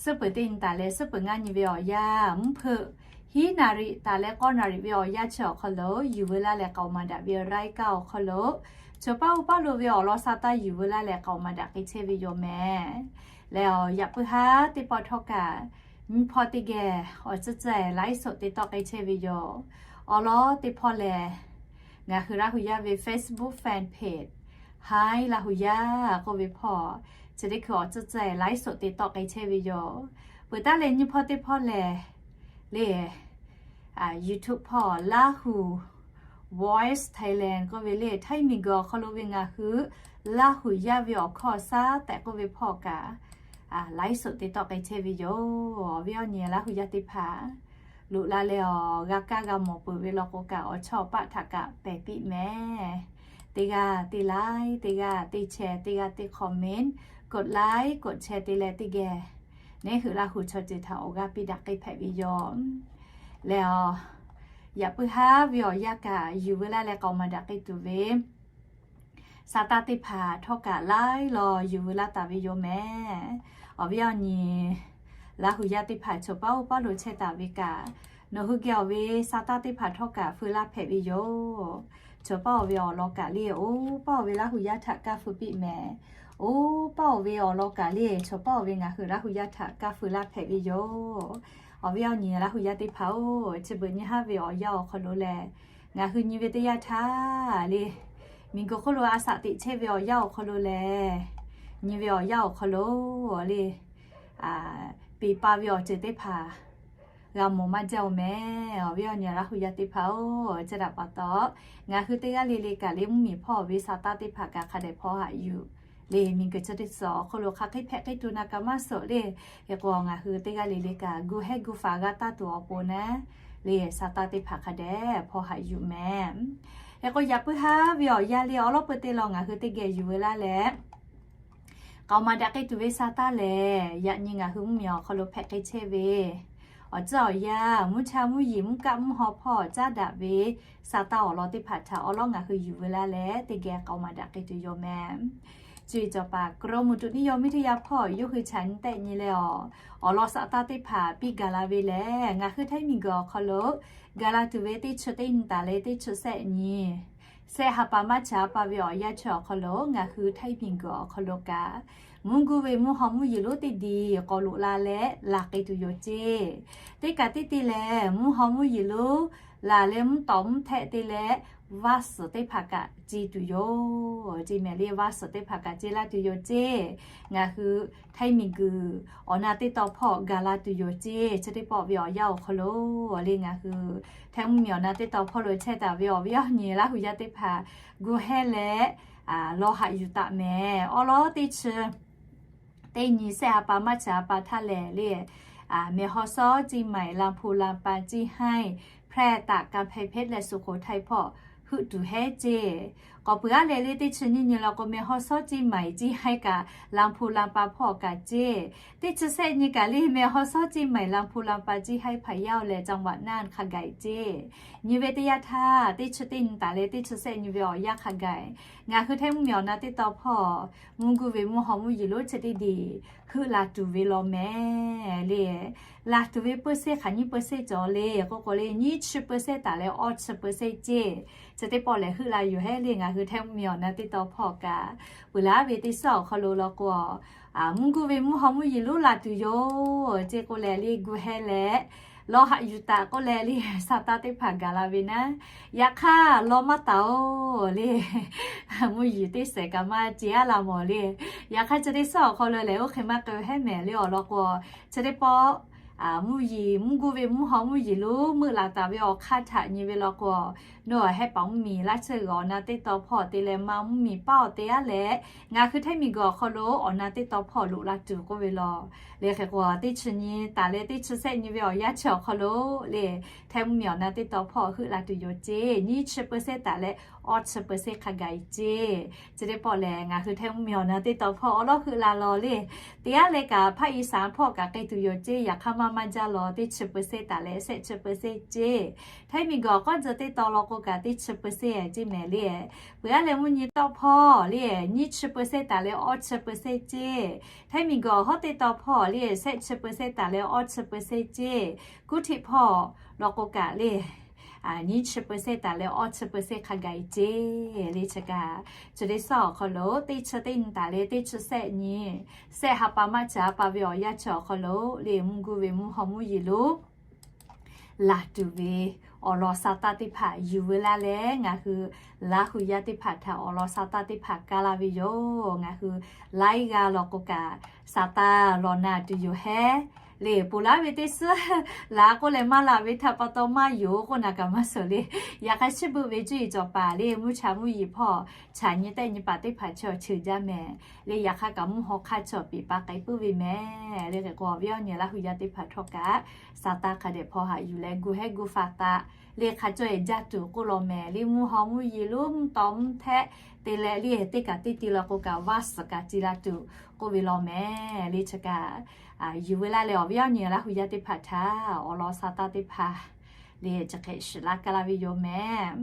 suhˉ peuˬ teˇ nyi taˍ leh suhˉ peuˬ ngaˇ nyi ve awˬ yanˇ, mvuhˇ hpeuꞈ hiˉ naˍ riˍ taˍ leh k'awˇ naˍ riˍ ve awˬ yanˇ chi awˬ hk'aw lo yuˬ ve laˇ leh k'aoˍ maˍ daꞈ ve รายการ awˬ hk'aw lo, chaw paˉ oˇ paˉ lo ve awˬ lawn sa taˇ yuˬ ve laˇ leh k'aoˍ maˍ daꞈ k'ai chehˇ ve yoˬ mehˍ. Leh awˬ yaꞈ puiˉ haˉ teˇ pawˆ htawˇ kaꞈ, nyiˇ hpawˇ teˇ geh awˬ tcuhˇ ceh ไลฟ์สด te tawˆ k'ai chehˇ ve yoˬ. Awˬ lawn teˇ hpawˇ lehˬ, ngaˬ hui Laˇ hu yaˇ ve Facebook fan page Htaiˇ Laˇ hu yaˇ k'oˆ ve hpawˇ, chi teˇ hkui awˬ tcuhˇ ceh ไลฟ์สด te tawˆ k'ai chehˇ ve yoˬ. Peuˬ taˉ leh nyiˇ hpawˇ teˇ hpawˇ lehˬ, le YouTube hpawˇ Lahu Voice Thailand k'oˆ ve le, Htaiˇ miˬguiˬ awˬ hk'aw lo ve ngaˬ hui Laˇ hu yaˇ ve awˬ hkawˇ shaˉ tehꞈ k'oˆ ve hpawˇ kaꞈ, ไลฟ์สด te tawˆ k'ai chehˇ ve yoˬ. Awˬ viˉ awˬ nyi Laˇ hu yaˇ teˇ hpaˍ, loꞈ la leh awˬ g'a kaˇ g'a mawˬ peuˬ ve law k'o kaꞈ, awˬ chawˇ awˬ paˆ htaꞈ kaꞈ pehˬ piˇ mehˍ. Teˇ g'aˇ teˇ like, teˇ g'aˇ teˇ share, teˇ g'aˇ teˇ comment, กดไลค์ กดแชร์ te leh teˇ geh neˇ hui Laˇ hu chaw ceuˬ htaꞈ awˬ g'aˇ piˇ daꞈ k'ai hpehꞈ ve yoˬ. Leh awˬ, yaꞈ puiˉ haˉ ve awˬ yanˇ kaꞈ yuˬ ve laˇ leh k'aoˍ maˍ daꞈ k'ai tuˬ ve sa taˇ teˇ hpaˍ htawˇ kaꞈ laiˉ law yuˬ ve laˇ taˍ ve yoˬ mehˍ. Awˬ viˉ awˬ nyi Laˇ hu yaˇ teˇ hpaˍ chaw paˉ oˇ paˉ lo chehˇ taˍ ve kaꞈ, nawˬ hui geh awˬ ve sa taˇ teˇ hpaˍ htawˇ kaꞈ feu laˇ hpehꞈ ve yoˬ. Chaw paˉ oˇ ve awˬ lawn kaꞈ le, oˇ paˉ oˇ ve Laˇ hu yaˇ htaꞈ kaˇ feu piˇ mehˍ. Oˇ paˉ oˇ ve awˬ lawn kaꞈ le, chaw paˉ oˇ ve ngaˬ hui Laˇ hu yaˇ htaꞈ kaˇ feu laˇ hpehꞈ ve yoˬ. Awˬ viˉ awˬ nyi Laˇ hu yaˇ teˇ hpaˍ-oˬ, chi beuꞈ nyi haˉ ve awˬ yanˇ awˬ hk'aw lo lehˬ, ngaˬ hui nyi ve teˇ yanˇ htaˇ le, miˬguiˬ hk'oˆ lo a shaꞈ teꞈ chehˇ ve awˬ yanˇ awˬ hk'aw lo lehˬ, nyi ve awˬ yanˇ awˬ hk'aw lo le, peˍ pa ve awˬ ceuˬ teˇ hpaˍ g'a mawˬ maˇ jaˇ-oˬ mehˍ. Awˬ viˉ awˬ nyi Laˇ hu yaˇ teˇ hpaˍ-oˬ, chi htaꞈ pa taw, ngaˬ hui teˇ g'aˇ le le kaꞈ le mvuhˇmiˬ hpawˇ ve sa taˇ teˇ hpaˍ kaꞈ hk'a dehꞈ hpaw haꞈ yuˬ le, miˬguiˬ chi teˇ suhˍ awˬ hk'aw lo hk'aˬ hk'e hpehꞈ hk'e tuˬ na kaꞈ maˇ suhˍ le. Hk'e k'o ngaˬ hui teˇ g'aˇ le le kaꞈ gu hehˉ gu faˍ g'a taˇ tuˬ awˬ pon naˉ le, sa taˇ teˇ hpaˍ hk'a dehꞈ hpaw haꞈ yuˬ mehˍ. Hk'e k'o yaꞈ puiˉ haˉ ve awˬ yanˇ le awˬ lawn peu te law ngaˬ hui teˇ geh yuˬ ve laˇ leh, k'aoˍ maˍ daꞈ k'ai tuˬ ve sa taˇ lehˬ, yaꞈ nyi ngaˬ hui mvuhˇmiˬ awˬ hk'aw lo hpehꞈ hk'e chehˇ ve awˬ tcuhˇ awˬ yanˇ, mvuhˇ cha mvuhˇ yeˬ mvuhˇ kaˆ mvuhˇ haw hpawˇ caˉ daꞈ ve sa taˇ awˬ lawn teˇ hpaˍ htaꞈ awˬ lawn ngaˬ hui yuˬ ve laˇ leh teˇ geh k'aoˍ maˍ daꞈ k'ai tuˬ yoˬ mehˍ. Cuˇ yiˍ cawˬ paˍ กรมอุตุนิยมวิทยา hpawˇ yawˇ hui chaꞈ nyi tehˆ nyi leh awˬ, awˬ lawn sa taˇ teˇ hpaˍ piˇ gaˬ la ve lehˬ, ngaˬ hui Htaiˇ miˬguiˬ awˬ hk'aw lo gaˬ la tuˬ ve teˇ chi teˇ nyi taˍ leh teˇ chi sehˆ nyi, sehˆ ha pa maˇ chi ha pa ve awˬ yanˇ chi awˬ hk'aw lo ngaˬ hui Htaiˇ miˬguiˬ awˬ hk'aw lo kaꞈ, mvuhˇ gu ve mvuhˇ haw mvuhˇ yeˬ lonˉ teˇ diˬ k'awꞈ loꞈ la leh laˬ k'ai tuˬ yoˬ ceˇ. Teˇ kaꞈ teˇ te lehˬ, mvuhˇ haw mvuhˇ yeˬ lonˉ laˬ leh mvuhˇ tawˍ mvuhˇ htehˆ te leh vaˇ suhˍ teˇ hpaˍ kaꞈ ce tuˬ yoˬ ceˇ mehˍ le, vaˇ suhˍ teˇ hpaˍ kaꞈ ce laˇ tuˬ yoˬ ceˇ. Ngaˬ hui Htaiˇ miˬguiˬ awˬ na teˇ taw hpawˇ gaˬ la tuˬ yoˬ ceˇ. Chi teˇ pawˆ ve awˬ yanˇ awˬ hk'aw lo le ngaˬ hui Htaiˇ mvuhˇmiˬ awˬ na teˇ taw hpawˇ lo chehˇ taˍ ve awˬ viˉ awˬ nyi Laˇ hu yaˇ teˇ hpaˍ gu hehˉ leh law haꞈ yuˬ taˍ mehˍ. Awˬ lawn teˇ chi teˇ nyi sehˆ ha pa maˇ chi ha pa htaˇ lehˬ le, แม่ฮ่องสอน เชียงใหม่ ลำพูน ลำปาง เชียงราย แพร่ ตาก กำแพงเพชร และสุโขทัย hpawˇ heuˆ tuˬ heˉ ceˇ. K'awꞈ peuˬ aˉ leh le teˇ chi nyiˇ nyi law k'o, แม่ฮ่องสอน เชียงใหม่ เชียงราย kaꞈ ลำพูน ลำปาง hpawˇ kaꞈ ceˇ. Teˇ chi sehˆ nyi kaꞈ le แม่ฮ่องสอน เชียงใหม่ ลำพูน ลำปาง เชียงราย พะเยา leh จังหวัดน่าน hk'a gaˬ ceˇ. Nyi ve teˇ yanˇ htaˇ teˇ chi teˇ nyi taˍ leh teˇ chi sehˆ nyi ve awˬ yanˇ hk'a gaˬ, ngaˬ hui Htaiˇ mvuhˇmiˬ awˬ na teˇ taw hpawˇ mvuhˇ guˇ ve mvuhˇ haw mvuhˇ yeˬ lonˉ chi teˇ diˬ heuˆ la tuˬ ve law mehˍ le. La tuˬ ve เปอร์เซ็นต์ hk'aˬ nyiˇ เปอร์เซ็นต์ cawˬ le k'oˆ k'o le, nyiˇ chi เปอร์เซ็นต์ taˍ leh awˇ chi เปอร์เซ็นต์ ceˇ. Chi teˇ pawˆ lehˬ heuˆ la yoˬ heˉ le ngaˬ hui Htaiˇ mvuhˇmiˬ awˬ na teˇ taw hpawˇ kaꞈ. Peuˬ laˉ ve teˇ suhˉ awˬ hk'aw lo law k'o, mvuhˇ guˇ ve mvuhˇ haw mvuhˇ yeˬ lonˉ la tuˬ yoˬ ceˇ k'oˆ leh le gu heˉ leh, lawˇ haꞈ yuˬ taˍ k'oˆ leh le sa taˇ teˇ hpaˍ gaˬ la ve naˉ, yaꞈ hk'aˇ lawˇ maˇ taˍ-oˬ le. Mvuhˇ yeˬ teˇ sehˍ kaꞈ maˇ ce aˉ la mawˬ le. Yaꞈ hk'aˇ chi teˇ suhˉ awˬ hk'aw lo lehˬ oˇ hk'e maˇ k'oˆ heˉ mehˍ le awˬ lawn k'o, chi teˇ pawˆ mvuhˇ yeˬ mvuhˇ guˇ ve mvuhˇ haw mvuhˇ yeˬ lonˉ meuˆ laˬ taˍ ve awˬ hk'aˇ htaꞈ nyi ve law k'o, nawˬ hehˉ paˍ mvuhˇmiˬ laˇ tsuhˇ g'uiˬ awˬ na teˇ taw hpawˇ te leh ma mvuhˇmiˬ paˉ awˬ te aˉ leh, ngaˬ hui Htaiˇ miˬguiˬ awˬ hk'aw lo awˬ na teˇ taw hpawˇ loꞈ la tuˬ k'oˆ ve law. Le hk'e k'o teˇ chi nyi taˍ leh teˇ chi sehˆ nyi ve awˬ yanˇ chi awˬ hk'aw lo le, Htaiˇ mvuhˇmiˬ awˬ na teˇ taw hpawˇ heuˆ la tuˬ yoˬ ceˇ. Nyiˇ chi เปอร์เซ็นต์ taˍ leh awˇ chi เปอร์เซ็นต์ hk'a gaˬ ceˇ. Chi teˇ pawˆ lehˬ ngaˬ hui Htaiˇ mvuhˇmiˬ awˬ na teˇ taw hpawˇ awˬ lawˉ heuˆ la law le. Te aˉ leh kaꞈ ภาคอีสาน hpawˇ kaꞈ k'ai tuˬ yoˬ ceˇ. Yaꞈ hk'aˇ maˇ maˇ jaˇ law teˇ chi เปอร์เซ็นต์ taˍ leh shehˆ chi เปอร์เซ็นต์ ceˇ. Htaiˇ miˬguiˬ awˬ k'awˇ tzuh teˇ taw law k'o kaꞈ teˇ chi เปอร์เซ็นต์ ceˇ mehˍ le. Peuˬ aˉ leh mvuhˇ nyi tawˆ hpawˇ le nyiˇ chi เปอร์เซ็นต์ taˍ leh awˇ chi เปอร์เซ็นต์ ceˇ. Htaiˇ miˬguiˬ awˬ hawˉ teˇ taw hpawˇ le shehˆ chi เปอร์เซ็นต์ taˍ leh awˇ chi เปอร์เซ็นต์ ceˇ. Kuˇ htiˆ hpawˇ law k'o kaꞈ le nyiˇ chi เปอร์เซ็นต์ taˍ leh awˇ chi เปอร์เซ็นต์ hk'a gaˬ ceˇ le. Chi kaꞈ chi teˇ suhˉ awˬ hk'aw lo teˇ chi teˇ nyi taˍ leh teˇ chi sehˆ nyi, sehˆ ha pa maˇ chi ha pa ve awˬ yanˇ chi awˬ hk'aw lo le mvuhˇ guˇ ve mvuhˇ haw mvuhˇ yeˬ lonˉ laˬ tuˬ ve awˬ lawn sa taˇ teˇ hpaˍ yuˬ veu laˇ leh ngaˬ hui Laˇ hu yaˇ teˇ hpaˍ htaꞈ awˬ lawn sa taˇ teˇ hpaˍ kaˇ laˇ ve yoˬ. Ngaˬ hui laiˉ g'aˇ law k'o kaꞈ sa taˇ law na tuˬ yoˬ heˉ le. Peuˬ laˉ ve teˇ suhˉ laˬ k'oˆ leh maˇ laˬ ve htaꞈ pa taw maˇ yonˍ k'oˆ naˬ kaꞈ maˇ suhˍ le. Yaꞈ hk'aˇ chi beuꞈ ve cuˇ yiˍ cawˬ paˍ le mvuhˇ cha mvuhˇ yeˬ hpawˇ chaꞈ nyi tehˆ nyi paˍ teˇ hpaˍ chi awˬ cheuˬ jaˇ mehˍ le. Yaꞈ hk'aˇ kaꞈ mvuhˇ haw hk'aˇ chi awˬ piˍ pa k'ai puiˉ ve mehˍ le. Hk'e k'o awˬ viˉ awˬ nyi Laˇ hu yaˇ teˇ hpaˍ htawˇ kaꞈ sa taˇ hk'a dehꞈ hpawˇ haꞈ yuˬ leh gu hehˉ gu fa taˍ le. Hk'a cawˇ e jaˇ tuˬ k'oˆ law mehˍ le. Mvuhˇ haw mvuhˇ yeˬ lonˉ mvuhˇ taw mvuhˇ htehˆ te leh le teˇ kaꞈ teˇ ti law k'o kaꞈ vaˇ suhˍ kaꞈ ci la tuˬ k'oˆ ve law mehˍ le. Chi kaꞈ yuˬ veu laˇ leh awˬ viˉ awˬ nyi Laˇ hu yaˇ teˇ hpaˍ htaꞈ awˬ lawn sa taˇ teˇ hpaˍ le chi hk'e shiˍ laˇ kaˇ laˇ ve yoˬ mehˍ.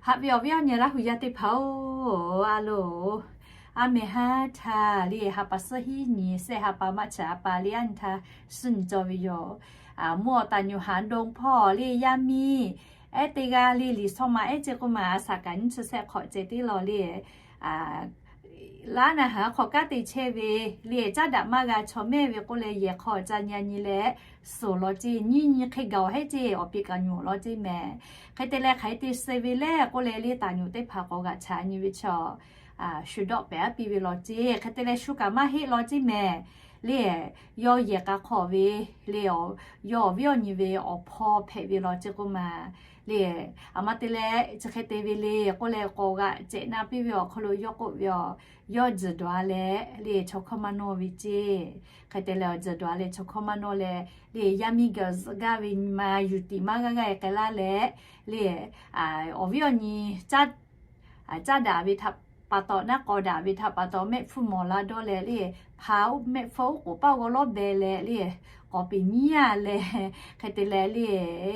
Haꞈ ve awˬ viˉ awˬ nyi Laˇ hu yaˇ teˇ hpaˍ-oˬ, a loˬ, aˉ meh haˉ htaˇ le ha pa suhˉ hiˉ nyi, sehˆ ha pa maˇ chi ha pa le aˉ nyi htaˇ suhˉ nyi cawˬ ve yoˬ. Mvuhˇ awˬ taˍ nyuˬ haˍ don hpawˇ le yaˇ miˇ ehˉ teˇ g'aˇ le liꞈ shawˇ ma ehˉ ceˇ k'oˆ ma a shaˍ kaꞈ nyiˇ chi sehˆ hk'awꞈ ceh tiˉ law le laˉ na haˍ hk'awꞈ kanˉ te chehˇ ve le caˉ daꞈ maˇ g'a chaw mehˇ ve k'oˆ leh yehˬ hk'aw ca nyi nyi leh suhˍ law ceˇ. Nyiˇ nyi hk'e gaˬ awˬ heˉ ceˇ awˬ piˍ kaꞈ nyuˬ law ceˇ mehˍ. Hk'e te leh hk'aˬ hk'e te suh ve le k'oˆ leh le taˍ nyuˬ teˇ hpaˍ k'awꞈ g'aꞈ chaꞈ nyi ve chaw shu dawˆ pehˍ aˉ piˇ ve law ceˇ. Hk'e te leh shu kaꞈ maˇ heˆ law ceˇ mehˍ le. Yawˇ yehˬ k'a hk'awꞈ ve le, yawˇ awˬ viˉ awˬ nyi ve awˬ hpawˇ hpehꞈ ve law ceˇ k'oˆ ma le. A ma te leh chi hk'e te ve le k'oˆ leh k'awꞈ g'aꞈ cehꞈ na piˇ ve awˬ hk'aw lo yawˇ k'oˆ ve, yawˇ tzuhˬ dawˬ a leh le chaw hkawˇ maˇ nawˇ ve ceˇ. Hk'e te leh awˬ tzuhˬ dawˬ a leh chaw hkawˇ maˇ nawˇ leh le yaˇ miˇ gaˬ zuhꞈ gaˇ ve nyi ma yuˬ tiꞈ maˇ g'aˇ g'aˇ e k'ai laˇ leh le awˬ viˉ awˬ nyi caˉ daꞈ ve htaꞈ pa taw naˉ k'aw daꞈ ve htaꞈ pa taw mehˆ hpfuhˇ mawˬ la dawˇ leh le hpa mehˆ hpfuhˇ oˉ k'oˍ paˇ g'awˇ lawˉ beh leh le k'awꞈ peˍ nyiˉ a leh hk'e te leh le,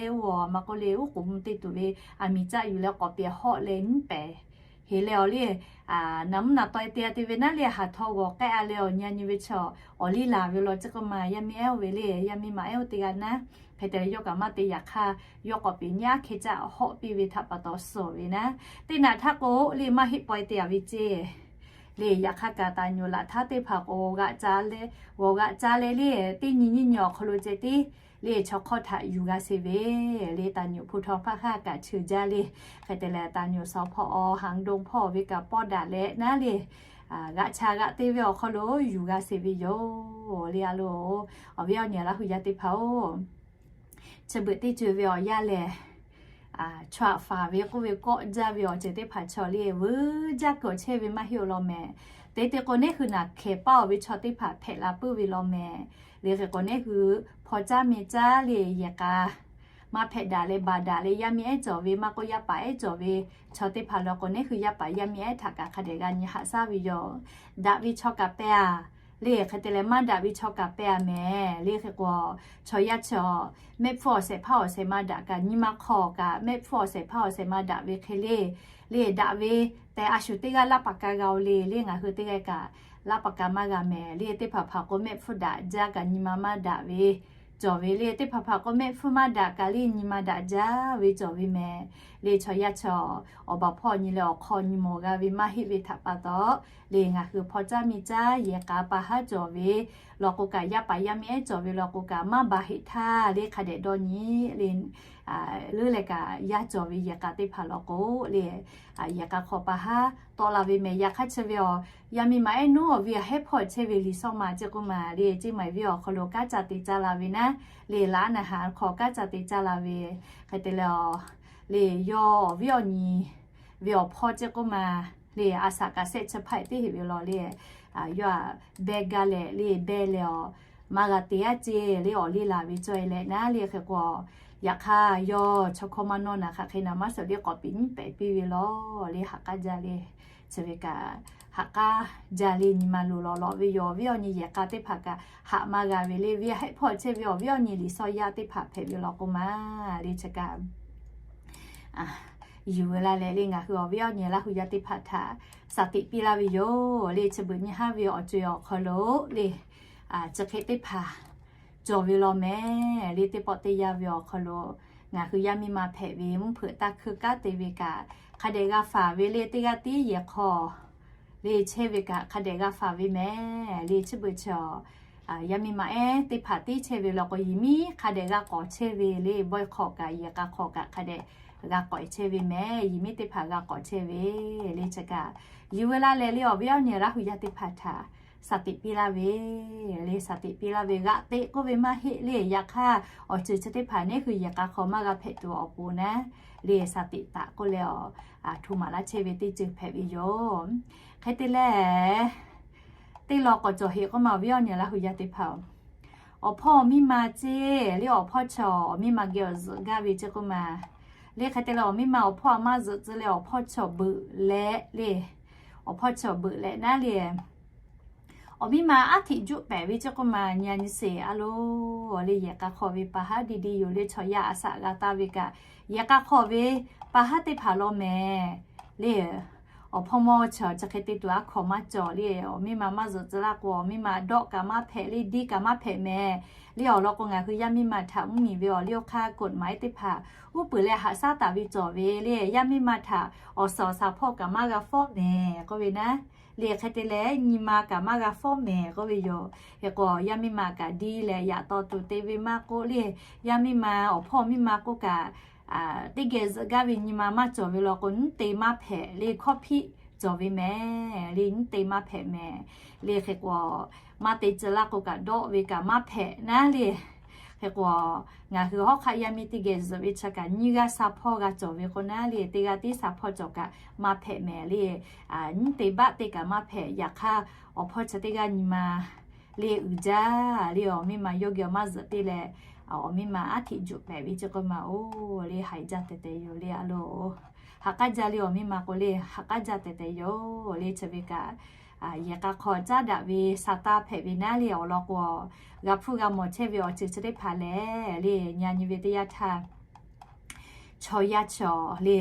oˇ a ma k'oˆ le oˉ k'oˍ mvuh te tuˬ ve aˬ miˍ caˆ yuˬ leh k'awꞈ peˍ hawˆ leh nyiˉ pehˍ heˍ leh awˬ le naˍ mvuhˇ naˍ taw e te a te ve naˉ le haˍ htaw g'awˬ k'ehˆ a leh awˬ nyi a nyi ve chaw awˬ liˇ laˬ ve law ceˇ k'oˆ ma. Yaˇ miˇ ehˉ oˇ ve le yaˇ miˇ ma ehˉ oˇ teˇ g'aˇ naˉ hk'e te leh yawˇ kaꞈ maˇ te yaꞈ hk'aˇ yawˇ k'awꞈ peˍ nyiˉ a hk'e caˆ hawˆ piˇ ve htaꞈ pa taw suhˍ ve naˉ. Teˇ naꞈ htaˇ k'o le maˇ heˆ paw e te a ve ceˇ le. Yaꞈ hk'aˇ kaꞈ taˍ nyuˬ laꞈ htaˇ teˇ hpaˍ k'o g'aꞈ ca leh, g'awˬ g'aꞈ ca leh le teˇ nyi nyiˇ nyi awˬ hk'aw lo ceh tiˉ le chaw hk'awˇ htaꞈ yuˬ g'a sheˍ ve le. Taˍ nyuˬ hpu htaw hpaˇ hk'aˇ kaꞈ cheuˬ jaˇ le. Hk'e te leh taˍ nyuˬ sawˍ hpawˇ awˬ haˍ don hpawˇ ve kaꞈ pawˇ daꞈ leh naˉ le g'aꞈ ca g'aꞈ te ve awˬ hk'aw lo yuˬ g'a sheˍ ve yoˬ le. A loˬ, awˬ viˉ awˬ nyi Laˇ hu yaˇ teˇ hpaˍ-oˬ, chi beuꞈ teˇ ceuˬ ve awˬ yanˇ lehˬ, chaw aꞈ faˍ ve k'oˆ ve kawˆ jaˇ ve awˬ ceuˬ teˇ hpaˍ chaw le veuˬ jaˇ kuiˬ awˬ chehˇ ve maˇ heˆ awˬ lawn mehˍ. Te te k'o neˇ hui naˬ hkehˍ paˇ awˬ ve chaw teˇ hpaˍ hpehꞈ la puiˉ ve law mehˍ. Le hk'e k'o, neˇ hui hpaw caˇ meh caˇ le yehˬ k'a maˇ hpehꞈ daꞈ leh baˬ daꞈ le, yaˇ miˇ ehˉ cawˬ ve maˇ k'oˆ, yaˇ paˍ ehˉ cawˬ ve chaw teˇ hpaˍ lo k'o, neˇ hui yaˇ paˍ yaˇ miˇ ehˉ htaꞈ kaꞈ hk'a dehꞈ g'a nyi haꞈ shaˉ ve yoˬ. Daꞈ ve chaw kaꞈ pehˇ a le, hk'e te leh maˇ daꞈ ve chaw kaꞈ pehˇ a mehˍ le. Hk'e k'o, chaw yaˇ chi mehˆ hpfuhˇ awˬ shehˍ hpaˇ awˬ shehˍ ma daꞈ kaꞈ nyi ma hk'aw kaꞈ, mehˆ hpfuhˇ awˬ shehˍ hpaˇ awˬ shehˍ ma daꞈ ve hk'e le, le daꞈ ve tehꞈ a shu teˇ g'aˇ laˇ paˍ ka g'a-o le, le ngaˬ hui teˇ g'aˇ kaꞈ laˇ paˍ ka maˇ g'a mehˍ le. Teˇ hpaˍ hpaˍ k'o, mehˆ hpfuhˇ daꞈ jaˇ kaꞈ nyi ma maˇ daꞈ ve cawˬ ve le. Teˇ hpaˍ hpaˍ k'o, mehˆ hpfuhˇ maˇ daꞈ kaꞈ le nyi ma daꞈ jaˇ ve cawˬ ve mehˍ le. Chaw yaˇ chi awˬ baˬ hpawˇ nyi leh awˬ hk'aw nyi mawˬ g'a ve maˇ heˆ ve htaꞈ pa taw, le ngaˬ hui hpaw caˇ meh caˇ yehˬ k'a pa haˉ cawˬ ve law k'o kaꞈ, yaˇ paˍ yaˇ miˇ ehˉ cawˬ ve law k'o kaꞈ, maˇ baˬ heˆ htaˇ le hk'a dehꞈ dawˇ nyi le, leuˉ leh kaꞈ yaˇ cawˬ ve yehˬ k'a teˇ hpaˍ law k'o le, yehˬ k'a hk'aw pa haˉ tawˆ la ve mehˍ. Yaꞈ hk'aˇ chi ve awˬ yaˇ miˇ ma ehˉ nawˉ awˬ viˉ awˬ hehˉ hpawˇ chehˇ ve Liꞈ shawˉ ma ceˇ k'oˆ ma le, Ceˇ maiˍ venˇ awˬ hk'aw lo kanˉ ca te caˇ la ve naˉ, le laꞈ naˍ haˍ hk'aw kanˉ ca te caˇ la ve hk'e te leh, le yawˇ awˬ viˉ awˬ nyi ve awˬ hpawˇ ceˇ k'oˆ ma le, a shaꞈ kaꞈ shehˆ chi hpaˆ teˇ heˆ ve law le, yawˇ a beh gaˇ leh le beh leh awˬ maˇ g'a te aˉ ceˇ le awˬ liˇ laˬ ve cawˇ e leh naˉ le. Hk'e k'o, yaꞈ hk'aˇ yawˇ chaw hkawˇ maˇ nawˇ naˍ hk'aˬ hk'e naˍ maˇ shawˍ le k'awꞈ piˍ nyiˉ pehˍ piˇ ve law le, ha k'aˉ jaˇ le. Chi ve kaꞈ ha k'aˉ jaˇ le nyi ma loˬ lawꞈ lawꞈ ve yoˬ. Awˬ viˉ awˬ nyi yehˬ k'a teˇ hpaˍ kaꞈ haꞈ maˇ g'a ve le, viˉ hehˆ hpawˇ chehˇ ve awˬ viˉ awˬ nyi Liꞈ shawˉ yaˇ teˇ hpaˍ hpehꞈ ve law k'oˆ ma le. Chi kaꞈ yuˬ ve la leh le ngaˬ hui awˬ viˉ awˬ nyi Laˇ hu yaˇ teˇ hpaˍ htaꞈ shaˍ tiꞈ piˇ laˇ ve yoˬ le. Chi beuꞈ nyi haˉ ve awˬ co e awˬ hk'aw lo le, chi hk'e teˇ hpaˍ cawˬ ve law mehˍ le. Teˇ pawˆ teˇ yanˇ ve awˬ hk'aw lo ngaˬ hui yaˇ miˇ ma hpehꞈ ve mvuhˇ hpeuꞈ taˇ hkui kanˉ te ve kaꞈ hk'a dehꞈ g'a faˍ ve le. Teˇ g'aˇ tiˉ yehˬ hk'aw le chehˇ ve kaꞈ hk'a dehꞈ g'a faˍ ve mehˍ le. Chi beuꞈ chi awˬ yaˇ miˇ ma ehˉ teˇ hpaˍ tiˉ chehˇ ve law k'o, yehˬ miˉ hk'a dehꞈ g'a k'awꞈ chehˇ ve le. Bawehˇ hk'aw kaꞈ yehˬ k'a hk'aw kaꞈ hk'a dehꞈ g'a k'awꞈ chehˇ ve mehˍ. Yehˬ miˉ teˇ hpaˍ g'a k'awꞈ chehˇ ve le. Chi kaꞈ yuˬ ve la leh le awˬ viˉ awˬ nyi Laˇ hu yaˇ teˇ hpaˍ htaꞈ shaˍ tiꞈ piˇ laˇ ve le. Shaˍ tiꞈ piˇ laˇ ve g'aꞈ teꞈ k'oˆ ve maˇ heˆ le. Yaꞈ hk'aˇ awˬ ceuˬ chi teˇ hpaˍ neˇ hui yehˬ k'a hk'aw maˇ g'a hpehꞈ tuˬ awˬ pon naˉ le shaˍ tiꞈ taꞈ k'oˆ leh awˬ hto maˍ laˇ chehˇ ve teˇ ceuˬ hpehꞈ ve yoˬ. Hk'e te leh teˇ law k'awꞈ cawˬ heꞈ k'oˆ ma awˬ viˉ awˬ nyi Laˇ hu yaˇ teˇ hpaˍ-oˬ, awˬ hpawˇ awˬ miˇ ma ceˇ le. Awˬ hpawˇ chaw awˬ miˇ ma geh awˬ zuhꞈ gaˇ ve ceˇ k'oˆ ma le. Hk'e te leh awˬ miˇ ma awˬ hpawˇ a maˇ zuhꞈ tcuh leh awˬ hpawˇ chaw beuꞈ leh le, awˬ hpawˇ chaw beuꞈ leh naˉ le awˬ miˇ ma aˉ hteꞈ juˆ pehˍ ve ceˇ k'oˆ ma. Nyi a nyi sheˍ a lo le, yehˬ k'a hk'aw ve pa haˉ di di yoˬ le. Chaw yaˇ a shaꞈ g'a taˇ ve kaꞈ yehˬ k'a hk'aw ve pa haˉ teˇ hpaˍ law mehˍ le. Awˬ hpawˇ mawˇ chaw chi hk'e te tuˬ aˉ hkaw maˇ cawˬ le. Awˬ miˇ ma maˇ zuhꞈ tcuh laˇ k'o, awˬ miˇ ma dawˆ kaꞈ maˇ hpehꞈ le, diˇ kaꞈ maˇ hpehꞈ mehˍ le. Awˬ lawn k'o, ngaˬ hui yaˇ miˇ ma htaꞈ mvuhˇ miˬ ve awˬ liˇ awˬ hk'aˇ กฎหมาย teˇ hpaˍ uˉ peunˍ leh haꞈ shaˉ taˍ ve cawˬ ve le. Yaˇ miˇ ma htaꞈ awˬ suhˍ awˬ shaˍ hpawˇ kaꞈ maˇ g'a fawˉ mehˍ k'oˆ ve naˉ le. Hk'e te leh nyi ma kaꞈ maˇ g'a fawˉ mehˍ k'oˆ ve yoˬ. Hk'e k'o, yaˇ miˇ ma kaꞈ diˇ leh yaꞈ taw tuˬ te ve maˇ k'oˆ le, yaˇ miˇ ma awˬ hpawˇ miˇ ma k'oˆ kaꞈ teˇ geh zuhꞈ gaˇ ve nyi ma maˇ cawˬ ve law k'o, nyiˉ te maˇ hpehꞈ le. Hkawˇ hpiˆ cawˬ ve mehˍ le, nyiˉ te maˇ hpehꞈ mehˍ le. Hk'e k'o, maˇ te tcuh laˇ k'o kaꞈ dawˆ ve kaꞈ maˇ hpehꞈ naˉ le. Hk'e k'o, ngaˬ hui hawˉ hk'aˆ yaˇ miˇ teˇ geh zuhꞈ ve chi kaꞈ nyiˇ g'aˇ sha hpawˇ g'a cawˬ ve k'o naˉ le, teˇ g'aˇ tiˉ sha hpawˇ cawˬ kaꞈ maˇ hpehꞈ mehˍ le. Nyiˉ te baˆ te kaꞈ maˇ hpehꞈ. Yaꞈ hk'aˇ, awˬ hpawˇ chi teˇ g'aˇ nyi ma le uiˍ jaˇ le. Awˬ miˇ ma yawˇ geh awˬ maˇ zuhꞈ te leh, awˬ miˇ ma aˉ hteꞈ juˆ pehˍ ve ceˇ k'oˆ ma-oˬ le. Haiˬ jaˇ tehˬ tehˬ yoˬ le a lo. Ha k'aˉ jaˇ le awˬ miˇ ma k'o le, ha k'aˉ jaˇ tehˬ tehˬ yoˬ le. Chi ve kaꞈ yehˬ k'a hk'aw caˉ daꞈ ve sha taˇ hpehꞈ ve naˉ le. Awˬ lawn k'o, g'a hpuˇ g'a mawˬ chehˇ ve awˬ ceuˬ chi teˇ hpaˍ lehˬ le, nyi a nyi ve teˇ yanˇ htaˇ chaw yaˇ chaw le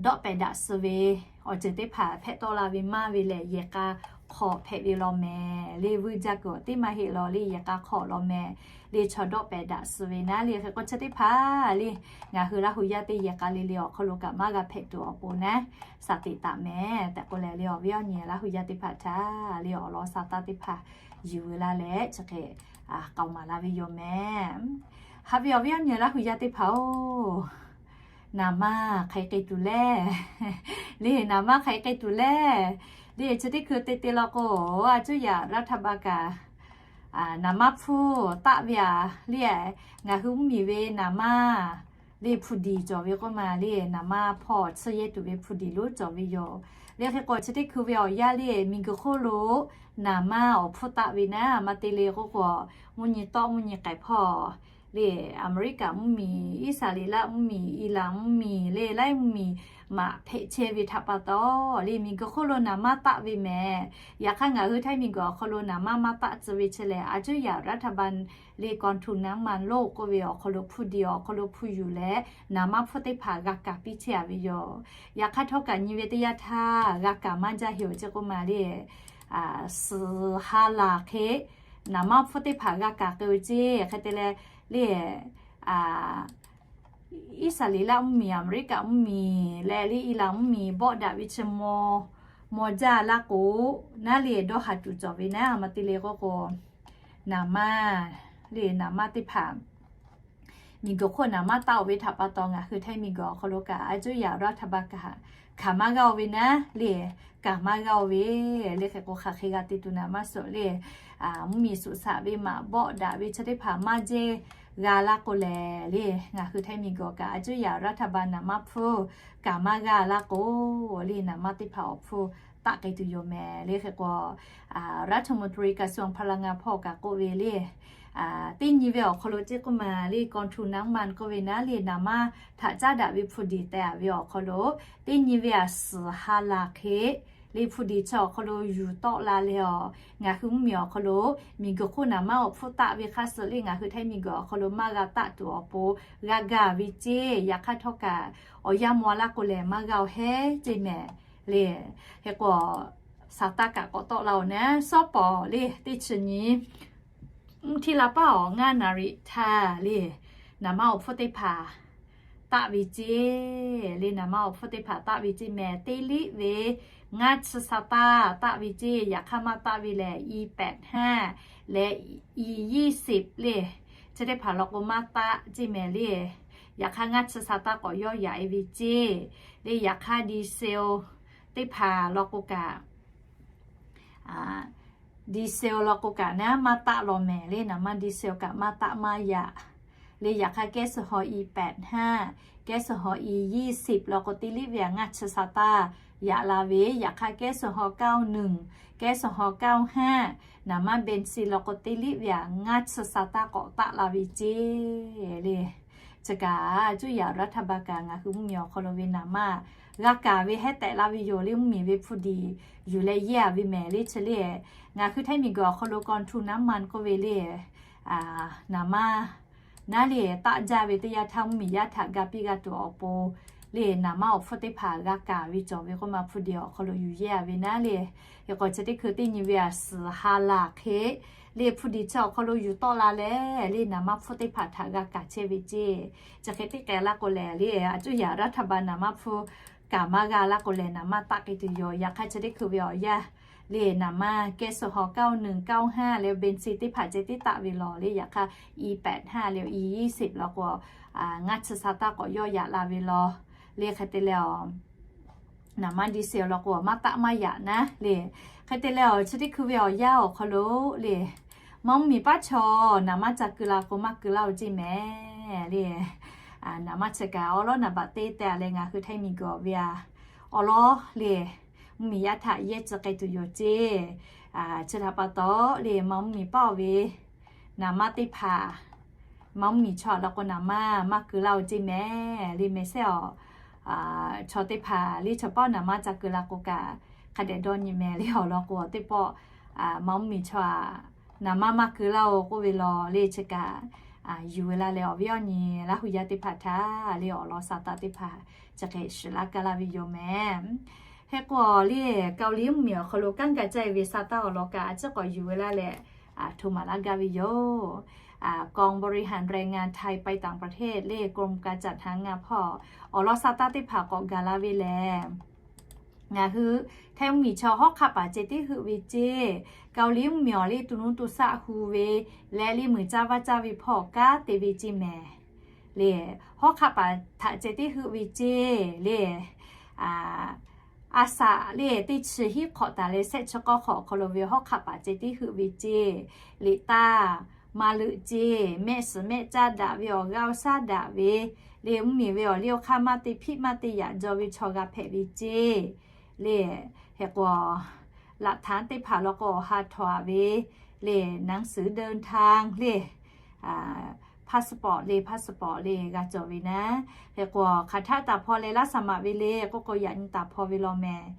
dawˆ pehˍ daꞈ suh ve awˬ ceuˬ teˇ hpaˍ hpehꞈ tawˆ la ve maˇ ve lehˬ, yehˬ k'a hk'aw hpehꞈ ve law mehˍ le. Vuiˇ jaˇ kuiˬ awˬ teˇ maˇ heˆ law le, yehˬ k'a hk'aw law mehˍ le. Chaw dawˆ pehˍ daꞈ suh ve naˉ le. Hk'e k'o, chi teˇ hpaˍ le ngaˬ hui Laˇ hu yaˇ teˇ yehˬ k'a le le awˬ hk'aw lo kaꞈ maˇ g'a hpehꞈ tuˬ awˬ pon naˉ, sha tiꞈ taˍ mehˍ tehꞈ k'oˆ leh le, awˬ viˉ awˬ nyi Laˇ hu yaˇ teˇ hpaˍ htaꞈ le awˬ lawn sha taˇ teˇ hpaˍ yuˬ ve la leh chi hk'e k'aoˍ maˍ la ve yoˬ mehˍ. Haꞈ ve awˬ viˉ awˬ nyi Laˇ hu yaˇ teˇ hpaˍ-oˬ, naˍ manˇ hk'aˬ hk'e k'ai tuˬ lehˬ le, naˍ manˇ hk'aˬ hk'e k'ai tuˬ lehˬ le. Chi teˇ hkui te te law k'o, a cuˇ yaꞈ รัฐบาล kaꞈ naˍ manˇ hpfuhˇ taˆ ve a le. Ngaˬ hui mvuhˇ miˬ ve naˍ manˇ le hpu diˍ cawˬ ve k'oˆ ma le, naˍ manˇ hpawˇ tsuhˇ yehˇ tuˬ ve hpu diˍ lonˉ cawˬ ve yoˬ. Le hk'e k'o chi teˇ hkui ve awˬ yanˇ le miˬguiˬ hk'oˆ lo naˍ manˇ awˬ hpfuhˇ taˆ ve naˉ, maˇ te le k'oˆ k'o, mvuhˇ nyi tawˆ mvuhˇ nyi k'ai hpawˇ le, Aˍmeˍriˆkaꞈ mvuhˇmiˬ, Iˉsaˍreˍlaˆ mvuhˇmiˬ, Iˉlanˍ mvuhˇmiˬ le, laiˉ mvuhˇmiˬ maꞈ hpehꞈ chehˇ ve htaꞈ pa taw, le miˬguiˬ hk'oˆ lo naˍ manˇ taˆ ve mehˍ. Yaꞈ hk'aˇ ngaˬ hui Htaiˇ miˬguiˬ awˬ hk'aw lo naˍ manˇ maˇ taˆ tcuh ve chi lehˬ, a cuˉ yaꞈ raˇ htaˇ ba le กองทุนน้ำมันโลก k'oˆ ve awˬ hk'aw lo hpu diˍ awˬ hk'aw lo hpu yuˬ leh naˍ manˇ hpfuhˇ teˇ hpaˍ g'a kaˍ piˇ chehˇ a ve yoˬ. Yaꞈ hk'aˇ htawˇ kaꞈ nyi ve teˇ yanˇ htaˇ g'a kaˍ maˇ jaˇ heˍ awˬ ceˇ k'oˆ ma le, suhˍ ha laˬ hk'e naˍ manˇ hpfuhˇ teˇ hpaˍ g'a kaˍ k'ai ve ceˇ. Hk'e te leh le Iˉsaˍreˍlaˆ mvuhˇmiˬ, Aˍmeˍriˆkaꞈ mvuhˇmiˬ leh le Iˉlanˍ mvuhˇmiˬ bawˆ daꞈ ve chi maw, maw jaˇ laˇ k'o, naˉ le dawˇ haˍ tuˬ cawˬ ve naˉ, maˇ te le k'oˆ k'o, naˍ manˇ le naˍ manˇ teˇ hpaˍ miˬguiˬ hk'oˆ naˍ manˇ taˆ oˬ ve htaꞈ pa taw ngaˬ hui Htaiˇ miˬguiˬ awˬ hk'aw lo kaꞈ a cuˉ yaꞈ raˇ htaˇ ba kaꞈ hkanˍ maˇ g'a oˬ ve naˉ le, kaˍ maˇ g'a oˬ ve le. Hk'e k'o hk'aˬ hk'e g'a te tuˬ naˍ manˇ suhˍ le, mvuhˇmiˬ suꞈ shaꞈ ve maꞈ bawˆ daꞈ ve chi teˇ hpaˍ maˇ jehˇ g'a laˇ k'o lehˬ le, ngaˬ hui Htaiˇ miˬguiˬ kaꞈ a cuˉ yaꞈ raˇ htaˇ ba naˍ manˇ hpfuhˇ kaˍ maˇ g'a laˇ k'o le, naˍ manˇ teˇ hpaˍ awˬ hpfuhˇ taˆ k'ai tuˬ yoˬ mehˍ le. Hk'e k'o รัฐมนตรีกระทรวงพลังงาน hpawˇ kaꞈ k'oˆ ve le, teˇ nyi ve awˬ hk'aw lo ceˇ k'oˆ ma le กองทุนน้ำมัน k'oˆ ve naˉ le naˍ manˇ htaꞈ caˉ daꞈ ve hpu diˍ teh a ve awˬ hk'aw lo, teˇ nyi ve a suhˍ ha laˬ hk'e le hpu diˍ chi awˬ hk'aw lo yuˬ tawˆ la leh a, ngaˬ hui mvuhˇmiˬ awˬ hk'aw lo miˬguiˬ hk'oˆ naˍ manˇ awˬ hpfuhˇ taˆ ve hk'aˇ suh le ngaˬ hui Htaiˇ miˬguiˬ awˬ hk'aw lo maˇ g'a taˆ tuˬ awˬ pon g'a gaˬ ve ceˇ. Yaꞈ hk'aˇ htawˇ kaꞈ awˬ yanˇ maw laˇ k'o lehˬ maˇ g'a oˬ hehˉ ceˇ mehˍ le. Hk'e k'o, saˍtanˍ kaꞈ k'awꞈ tawˆ la oˬ naˉ, shawˉ pawˍ le teˇ chi nyi mvuhˇ htiˇ la paˉ awˬ ngaˇ naˍ riˍ htaˇ le, naˍ manˇ awˬ hpfuhˇ teˇ hpaˍ taˆ ve ceˇ le, naˍ manˇ awˬ hpfuhˇ teˇ hpaˍ taˆ ve ceˇ mehˍ. Teˇ liˇ ve ngaˇ chi saˍtanˍ taˆ ve ceˇ. Yaꞈ hk'aˇ maˇ taˆ ve lehˬ, i pehꞈ htaˇ leh i ยี่สิบ le, chi teˇ hpaˍ law k'o maˇ taˆ ceˇ mehˍ le. Yaꞈ hk'aˇ ngaˇ chi saˍtanˍ k'awꞈ yawˇ yaꞈ e ve ceˇ le. Yaꞈ hk'aˇ diesel teˇ hpaˍ law k'o kaꞈ, diesel law k'o kaꞈ naˉ maˇ taˆ law mehˍ le, naˍ manˇ diesel kaꞈ maˇ taˆ maˇ yaꞈ le. Yaꞈ hk'aˇ แก๊สโซฮอล์ i pehꞈ htaˇ, แก๊สโซฮอล์ i ยี่สิบ law k'o teˇ liˇ ve a ngaˇ chi saˍtanˍ yaꞈ la ve. Yaꞈ hk'aˇ แก๊สโซฮอล์ เก้าหนึ่ง, แก๊สโซฮอล์ เก้าห้า, naˍ manˇ เบนซิน law k'o teˇ liˇ ve a ngaˇ chi saˍtanˍ k'awꞈ taˆ la ve ceˇ le. Chi kaꞈ cuˇ yaꞈ raˇ htaˇ ba kaꞈ ngaˬ hui mvuhˇmiˬ awˬ hk'aw lo ve naˍ manˇ g'a kaˍ ve hehˉ tehꞈ la ve yoˬ le. Mvuhˇmiˬ ve hpu diˍ yuˬ leh yehˇ a ve mehˍ le. Chi le ngaˬ hui Htaiˇ miˬguiˬ awˬ hk'aw lo กองทุนน้ำมัน k'oˆ ve le, naˍ manˇ naˉ le taˆ jaˇ ve teˇ yanˇ htaˇ mvuhˇmiˬ yaˇ htaꞈ ga piˇ g'a tuˬ awˬ pon le, naˍ manˇ awˬ hpfuhˇ teˇ hpaˍ g'a kaˍ ve cawˬ ve k'oˆ ma hpu diˍ awˬ hk'aw lo yuˬ yehˇ a ve naˉ le. Hk'e k'o chi teˇ hkui teˇ nyi ve a suhˍ ha laˬ hk'e le hpu diˍ chi awˬ hk'aw lo yuˬ tawˆ la leh le, naˍ manˇ hpfuhˇ teˇ hpaˍ htaꞈ g'a kaˍ chehˇ ve ceˇ. Chi hk'e teˇ k'ai laˇ k'o lehˬ le, a cuˇ yaꞈ raˇ htaˇ ba naˍ manˇ hpfuhˇ kaˍ maˇ g'a laˇ k'o lehˬ, naˍ manˇ taˆ k'ai tuˬ yoˬ. Yaꞈ hk'aˇ chi teˇ hkui ve awˬ yanˇ le, naˍ manˇ แก๊สโซฮอล์ เก้าหนึ่ง เก้าห้า le เบนซิน teˇ hpaˍ ceh tiˉ taˆ ve lawˬ le. Yaꞈ hk'aˇ i pehꞈ htaˇ le i ยี่สิบ law k'o ngaˇ chi saˍtanˍ k'awꞈ yawˇ yaꞈ la ve lawˬ le. Hk'e te leh a naˍ manˇ diesel law k'o maˇ taˆ maˇ yaꞈ naˉ le. Hk'e te leh a chi teˇ hkui ve awˬ yanˇ awˬ hk'aw lo le, maˇ mvuhˇmiˬ paˉ chaw naˍ manˇ ca keu la k'o maˇ keu laˇ oˬ ceˇ mehˍ le. Naˍ manˇ chi kaꞈ awˬ lawˉ naˍ baꞈ te teh a leh ngaˬ hui Htaiˇ miˬguiˬ ve a awˬ lawˉ le, mvuhˇmiˬ yaˇ htaꞈ yehˇ tcuh k'ai tuˬ yoˬ ceˇ. Chi htaꞈ pa taw le, maˇ mvuhˇmiˬ paˉ oˬ ve naˍ manˇ teˇ hpaˍ maˇ mvuhˇmiˬ chaw a law k'o naˍ manˇ maˇ keu laˇ oˬ ceˇ mehˍ le. Mehˍ sehˉ a chaw teˇ hpaˍ le chaw paˉ naˍ manˇ ca keu la k'o kaꞈ hk'a dehꞈ dawˇ nyi mehˍ le. Awˬ lawn k'o teˇ pawˆ maˇ mvuhˇmiˬ chaw a naˍ manˇ maˇ keu laˇ oˬ k'oˆ ve lawˬ le. Chi kaꞈ yuˬ ve la leh awˬ viˉ awˬ nyi Laˇ hu yaˇ teˇ hpaˍ htaꞈ le awˬ lawn saˍtanˍ teˇ hpaˍ chi hk'e shiˍ laˇ kaˇ laˇ ve yoˬ mehˍ. Hk'e k'o le, Kaoˍliˇ mvuhˇmiˬ awˬ hk'aw lo kanˉ ga caˇ e ve saˍtanˍ awˬ lawn kaꞈ a ciˉ k'awꞈ yuˬ ve la leh hto maˍ laˇ gaˇ ve yoˬ. กองบริหารแรงงานไทยไปต่างประเทศ le กรมการจัดหางาน hpawˇ awˬ lawn saˍtanˍ teˇ hpaˍ k'awꞈ gaˬ la ve lehˬ, ngaˬ hui Htaiˇ mvuhˇmiˬ chaw hawˉ hk'aˆ paˍ ceh tiˉ heuˆ ve ceˇ. Kaoˍliˇ mvuhˇmiˬ awˬ le tuˬ nuˇ tuˬ saˆ hu ve leh le muiˬ caˇ vaˇ caˇ ve hpawˇ kanˉ te ve ceˇ mehˍ le. Hawˉ hk'aˆ paˍ htaꞈ ceh tiˉ heuˆ ve ceˇ le. A saˍ le teˇ chi hiˆ hk'awꞈ taˍ leh shehˆ chi k'awˇ hk'awꞈ awˬ hk'aw lo ve hawˉ hk'aˆ paˍ ceh tiˉ heuˆ ve ceˇ. Liꞈ taˇ maˇ leuꞈ ceˇ. Mehˆ suhˍ mehˆ caˇ daꞈ ve awˬ g'aˇ awˬ shaˉ daꞈ ve le, mvuhˇmiˬ ve awˬ liˇ awˬ hk'aˇ maˇ te hpiˆ maˇ te yaꞈ jaw ve chaw g'a hpehꞈ ve ceˇ le. Hk'e k'o, laꞈ htaˉ teˇ hpaˍ law k'o awˬ ha htawnˍ aꞈ ve le, หนังสือเดินทาง le, passport le, passport le g'a cawˬ ve naˉ. Hk'e k'o, hk'aˬ htaˆ taˍ hpaw leh laˇ saˍ maꞈ ve le k'oˆ k'o, yaꞈ nyi taˍ hpaw ve law mehˍ.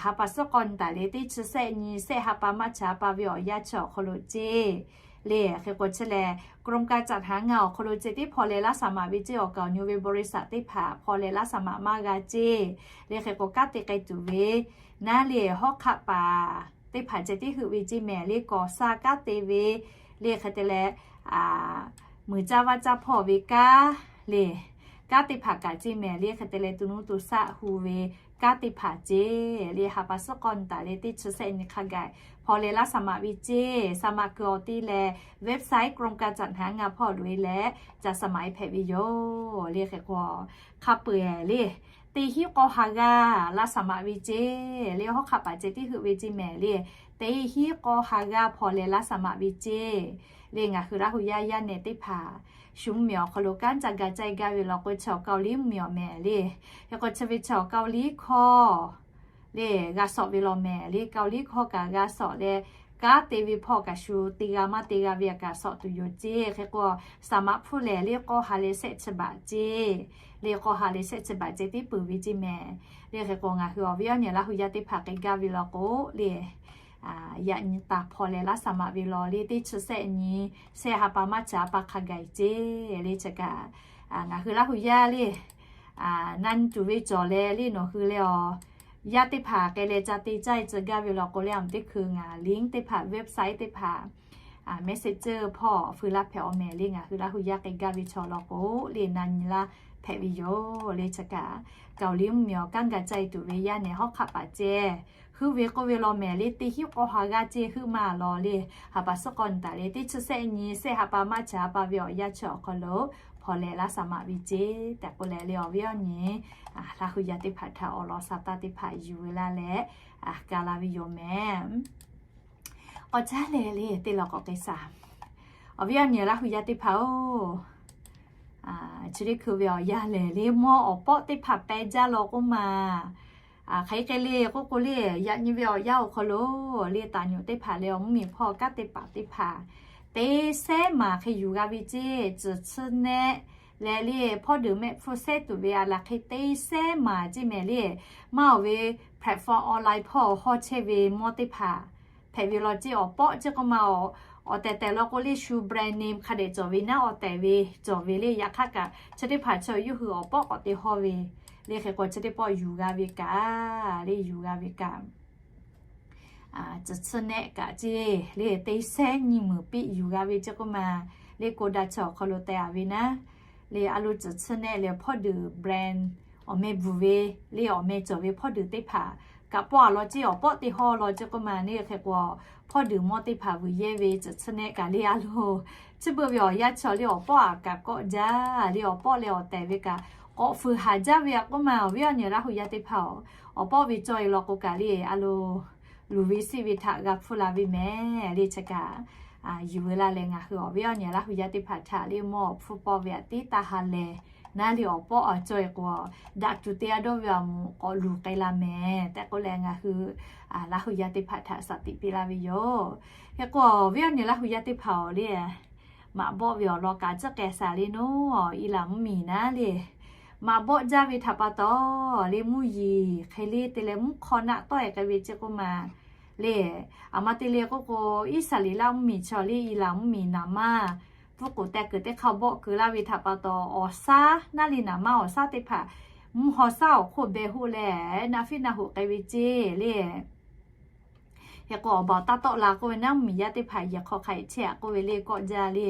Ha pa suhˉ k'aw nyi taˍ le, teˇ chi sehˆ nyi sehˆ ha pa March ha pa ve awˬ yanˇ chi awˬ hk'aw lo ceˇ le. Hk'e k'o chi lehˬ, กรมการจัดหางาน awˬ hk'aw lo ceh tiˉ hpaw leh laˇ saˍ maꞈ ve ceˇ, awˬ kaˍ awˬ nyi ve บริษัท teˇ hpaˍ hpaw leh laˇ saˍ maꞈ maˇ g'a ceˇ le. Hk'e k'o, kanˉ te k'ai tuˬ ve naˉ le, hawˉ hk'aˆ paˍ teˇ hpaˍ ceh tiˉ heuˆ ve ceˇ mehˍ le, kawˍ sha kanˉ te ve le, hk'e te leh, muiˬ caˇ vaˇ caˇ hpawˇ ve kanˉ le, kanˉ teˇ hpaˍ kaꞈ ceˇ mehˍ le, hk'e te leh to nuˇ to shaˆ hu ve kanˉ teˇ hpaˍ ceˇ le. Ha pa suhˉ k'aw nyi taˍ le, teˇ chi sehˆ nyi hk'a gaˬ hpaw leh laˇ saˍ maꞈ ve ceˇ. Saˍ maꞈ kuiˬ awˬ te lehˬ, website กรมการจัดหางาน hpawˇ loꞈ e leh ca saˍ maꞈ e hpehꞈ ve yoˬ le. Hk'e k'o, hk'a peu-eˬ le, teˇ hinˉ k'aw ha g'aˇ laˇ saˍ maꞈ ve ceˇ le, hawˉ hk'aˆ paˍ ceh tiˉ heuˆ ve ceˇ mehˍ le, teˇ hinˉ k'aw ha g'aˇ hpaw leh laˇ saˍ maꞈ ve ceˇ le. Ngaˬ hui Laˇ hu yaˇ yaˇ nehˬ teˇ hpaˍ shu mvuhˇmiˬ awˬ hk'aw lo kanˉ ca ga caˇ gaˇ ve law k'o, chaw Kaoˍliˇ mvuhˇmiˬ awˬ mehˍ le. Hk'e k'o, chi ve chaw Kaoˍliˇ hkawˇ le g'a sawꞈ ve law mehˍ le, Kaoˍliˇ hkawˇ kaꞈ g'a sawꞈ leh, kanˉ te ve hpawˇ kaꞈ shu te g'a maˇ te g'a ve kaꞈ sawꞈ tuˬ yoˬ ceˇ. Hk'e k'o, saˍ maꞈ hpfuhˇ lehˬ le, k'aw ha leh shehˆ chi baꞈ ceˇ le, k'aw ha leh shehˆ chi baꞈ ceh tiˉ peuˬ ve ceˇ mehˍ le. Hk'e k'o, ngaˬ hui awˬ viˉ awˬ nyi Laˇ hu yaˇ teˇ hpaˍ k'ai gaˇ ve law k'o le, yaꞈ nyi taˍ hpaw leh laˇ saˍ maꞈ ve law le, teˇ chi sehˆ nyi sehˆ ha pa March ha pa hk'a gaˬ ceˇ le. Chi kaꞈ, ngaˬ hui Laˇ hu yaˇ le, na nyi tuˬ ve cawˬ leh le, nawˬ hui leh awˬ yaˇ teˇ hpaˍ k'ai leh ca te caˇ e tcuh gaˇ ve law k'o le, a mvuhˬ teˇ hkui ngaˬ link teˇ hpaˍ, website teˇ hpaˍ, messenger hpawˇ feu laˇ hpehꞈ awˬ mehˍ le. Ngaˬ hui Laˇ hu yaˇ k'ai gaˇ ve chaw law k'o le, na nyi laˇ hpehꞈ ve yoˬ le. Chi kaꞈ, Kaoˍliˇ mvuhˇmiˬ awˬ kanˉ ga caˇ e tuˬ ve yaˇ nehˬ hawˉ hk'aˆ paˍ ceh heuˆ ve k'oˆ ve law mehˍ le, teˇ hinˉ k'aw ha g'aˇ ceˇ heuˆ maˇ law le. Ha pa suhˉ k'aw nyi taˍ le, teˇ chi sehˆ nyi sehˆ ha pa March ha pa ve awˬ yanˇ chi awˬ hk'aw lo hpaw leh laˇ saˍ maꞈ ve ceˇ tehꞈ k'oˆ leh le, awˬ viˉ awˬ nyi Laˇ hu yaˇ teˇ hpaˍ htaꞈ awˬ lawn sa taˇ teˇ hpaˍ yuˬ ve laˇ leh, ka la ve yoˬ mehˍ. K'awꞈ caˉ leh le, teˇ law k'awꞈ k'ai shaˍ. Awˬ viˉ awˬ nyi Laˇ hu yaˇ teˇ hpaˍ-oˬ, chi teˇ hkui ve awˬ yanˇ lehˬ le, mawˇ awˬ pawˆ teˇ hpaˍ peh jaˇ law k'oˆ ma. Hk'aˬ hk'e le k'oˆ k'o le, yaꞈ nyi ve awˬ yanˇ awˬ hk'aw lo le, taˍ nyoꞈ teˇ hpaˍ leh awˬ mvuhˇmiˬ hpawˇ kanˉ te paˍ teˇ hpaˍ teˇ sehˉ maˬ hk'e yuˬ g'a ve ceˇ. Tcuhˍ tsuhˇ nehˆ leh le, hpawˇ deuˬ mehˆ hpfuhˇ sehˉ tuˬ ve a laˬ hk'e teˇ sehˉ maˬ ceˇ mehˍ le. Maˇ awˬ ve platform online hpawˇ hawˇ chehˇ ve mawˇ teˇ hpaˍ hpehꞈ ve law ceˇ. Awˬ pawˆ ceˇ k'oˆ ma, awˬ tehˬ tehˬ law k'o le, shu brand name hk'a dehꞈ cawˬ ve naˉ, awˬ tehˬ ve cawˬ ve le. Yaꞈ hk'aˇ kaꞈ, chi teˇ hpaˍ chaw yawˇ hui awˬ pawˆ k'awꞈ te hawˇ ve le. Hk'e k'o, chi teˇ pawˆ yuˬ g'a ve kaꞈ le, yuˬ g'a ve kaꞈ, tcuhˍ tsuhˇ nehˆ kaꞈ ceˇ le, teˇ sehˉ nyiˇ meunˍ piˆ yuˬ g'a ve ceˇ k'oˆ ma le. K'o daꞈ chaw awˬ hk'aw lo teh a ve naˉ le, a lo tcuhˍ tsuhˇ nehˆ leh hpawˇ deuˬ brand awˬ meh bvuhˬ ve le, awˬ meh cawˬ ve hpawˇ deuˬ teˇ hpaˍ kaꞈ pawˆ a law ceˇ. Awˬ pawˆ te hawˇ law ceˇ k'oˆ ma le. Hk'e k'o, hpawˇ deuˬ mawˇ teˇ hpaˍ vuiˬ yehˇ ve tcuhˍ tsuhˇ nehˆ kaꞈ le, a lo chi beuꞈ ve awˬ yanˇ chaw le, awˬ pawˆ a kaꞈ kawˆ jaˇ le. Awˬ pawˆ leh awˬ tehˬ ve kaꞈ k'awꞈ fuiˍ haˍ jaˇ ve a k'oˆ ma. Awˬ viˉ awˬ nyi Laˇ hu yaˇ teˇ hpaˍ-oˬ, awˬ pawˆ ve cawˇ e law k'o kaꞈ le, a lo luˬ ve siˆ ve htaꞈ g'a hpfuhˇ la ve mehˍ le. Chi kaꞈ, yuˬ ve laˇ leh ngaˬ hui awˬ viˉ awˬ nyi Laˇ hu yaˇ teˇ hpaˍ htaꞈ le, mawˇ awˬ hpfuhˇ pawˆ ve a tiˉ taˇ ha lehˬ naˉ le, awˬ pawˆ a cawˇ e k'o, daꞈ tuˬ te a dawˇ ve a mvuhꞈ k'awꞈ luˬ k'ai la mehˍ tehꞈ k'oˆ leh, ngaˬ hui Laˇ hu yaˇ teˇ hpaˍ htaꞈ shaˍ tiꞈ piˇ laˇ ve yoˬ. Hk'e k'o, awˬ viˉ awˬ nyi Laˇ hu yaˇ teˇ hpaˍ-oˬ le, maꞈ bawˆ ve awˬ lawn kaꞈ tcuhˉ k'ai shaˍ le naˉ, Iˉlaˍ mvuhˇmiˬ naˉ le, maꞈ bawˆ jaˇ ve htaꞈ pa taw le, mvuhˇ yeˬ hk'e le te leh mvuhˇ hk'aw naˆ tawˆ e k'ai ve ceˇ k'oˆ ma le. A ma te le k'oˆ k'o, Iˉsaˍreˍlaˆ mvuhˇmiˬ chaw le, Iˉlaˍ mvuhˇmiˬ naˍ maˇ pfuhˇ k'oˍ teh kuiˬ teˇ hk'aˇ bawˆ keu laˇ ve htaꞈ pa taw, awˬ shaˉ naˉ le, naˍ maˇ awˬ shaˉ teˇ hpaˍ mvuhˇ haw shaˉ awˬ hk'oˆ beh hoˆ leh, naˆ fiˉ naˆ hoꞈ k'ai ve ceˇ le. Hk'e k'o, awˬ baˬ taˇ tawˆ la k'oˆ ve naˉ, mvuhˇmiˬ yaˇ teˇ hpaˍ yehˬ hk'aw hk'a e chehˇ a k'oˆ ve le, kawˆ jaˇ le.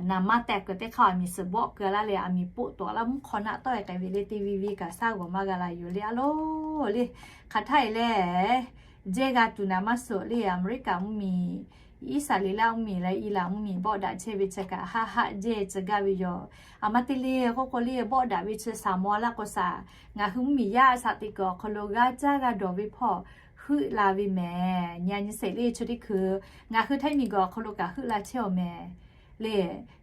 Naˍ maˇ teh kuiˬ teˇ hk'aˇ aˬ miˍ suhˍ bawˆ keu laˇ leh, aˬ miˍ poˆ tawꞈ laˇ mvuhˇ hk'aw naˆ tawˆ e k'ai ve le, teˇ viˇ viˇ kaꞈ shaˉ g'awˬ maˇ g'a la yoˬ le, a lo le. Hk'aˬ htaˇ e leh, jehˇ g'a tuˬ naˍ maˇ suhˍ le, Aˍmeˍriˆkaˍ mvuhˇmiˬ, Iˉsaˍreˍlaˆ mvuhˇmiˬ leh Iˉlaˍ mvuhˇmiˬ bawˆ daꞈ chehˇ ve chi kaꞈ haˆ haˆ jehˇ tcuh gaˇ ve yoˬ. A ma te le k'oˆ k'o le, bawˆ daꞈ ve chi saˍ maw laˇ k'o saˍ, ngaˬ hui mvuhˇmiˬ yaˇ shaꞈ teꞈ kuiˬ awˬ hk'aw lo g'aˇ caˇ g'a dawˬ ve hpawˇ heuˆ la ve mehˍ. Nyi a nyi sheˍ le chi teˇ hkui, ngaˬ hui Htaiˇ miˬguiˬ awˬ hk'aw lo kaꞈ heuˆ la chehˇ-oˬ mehˍ. Le,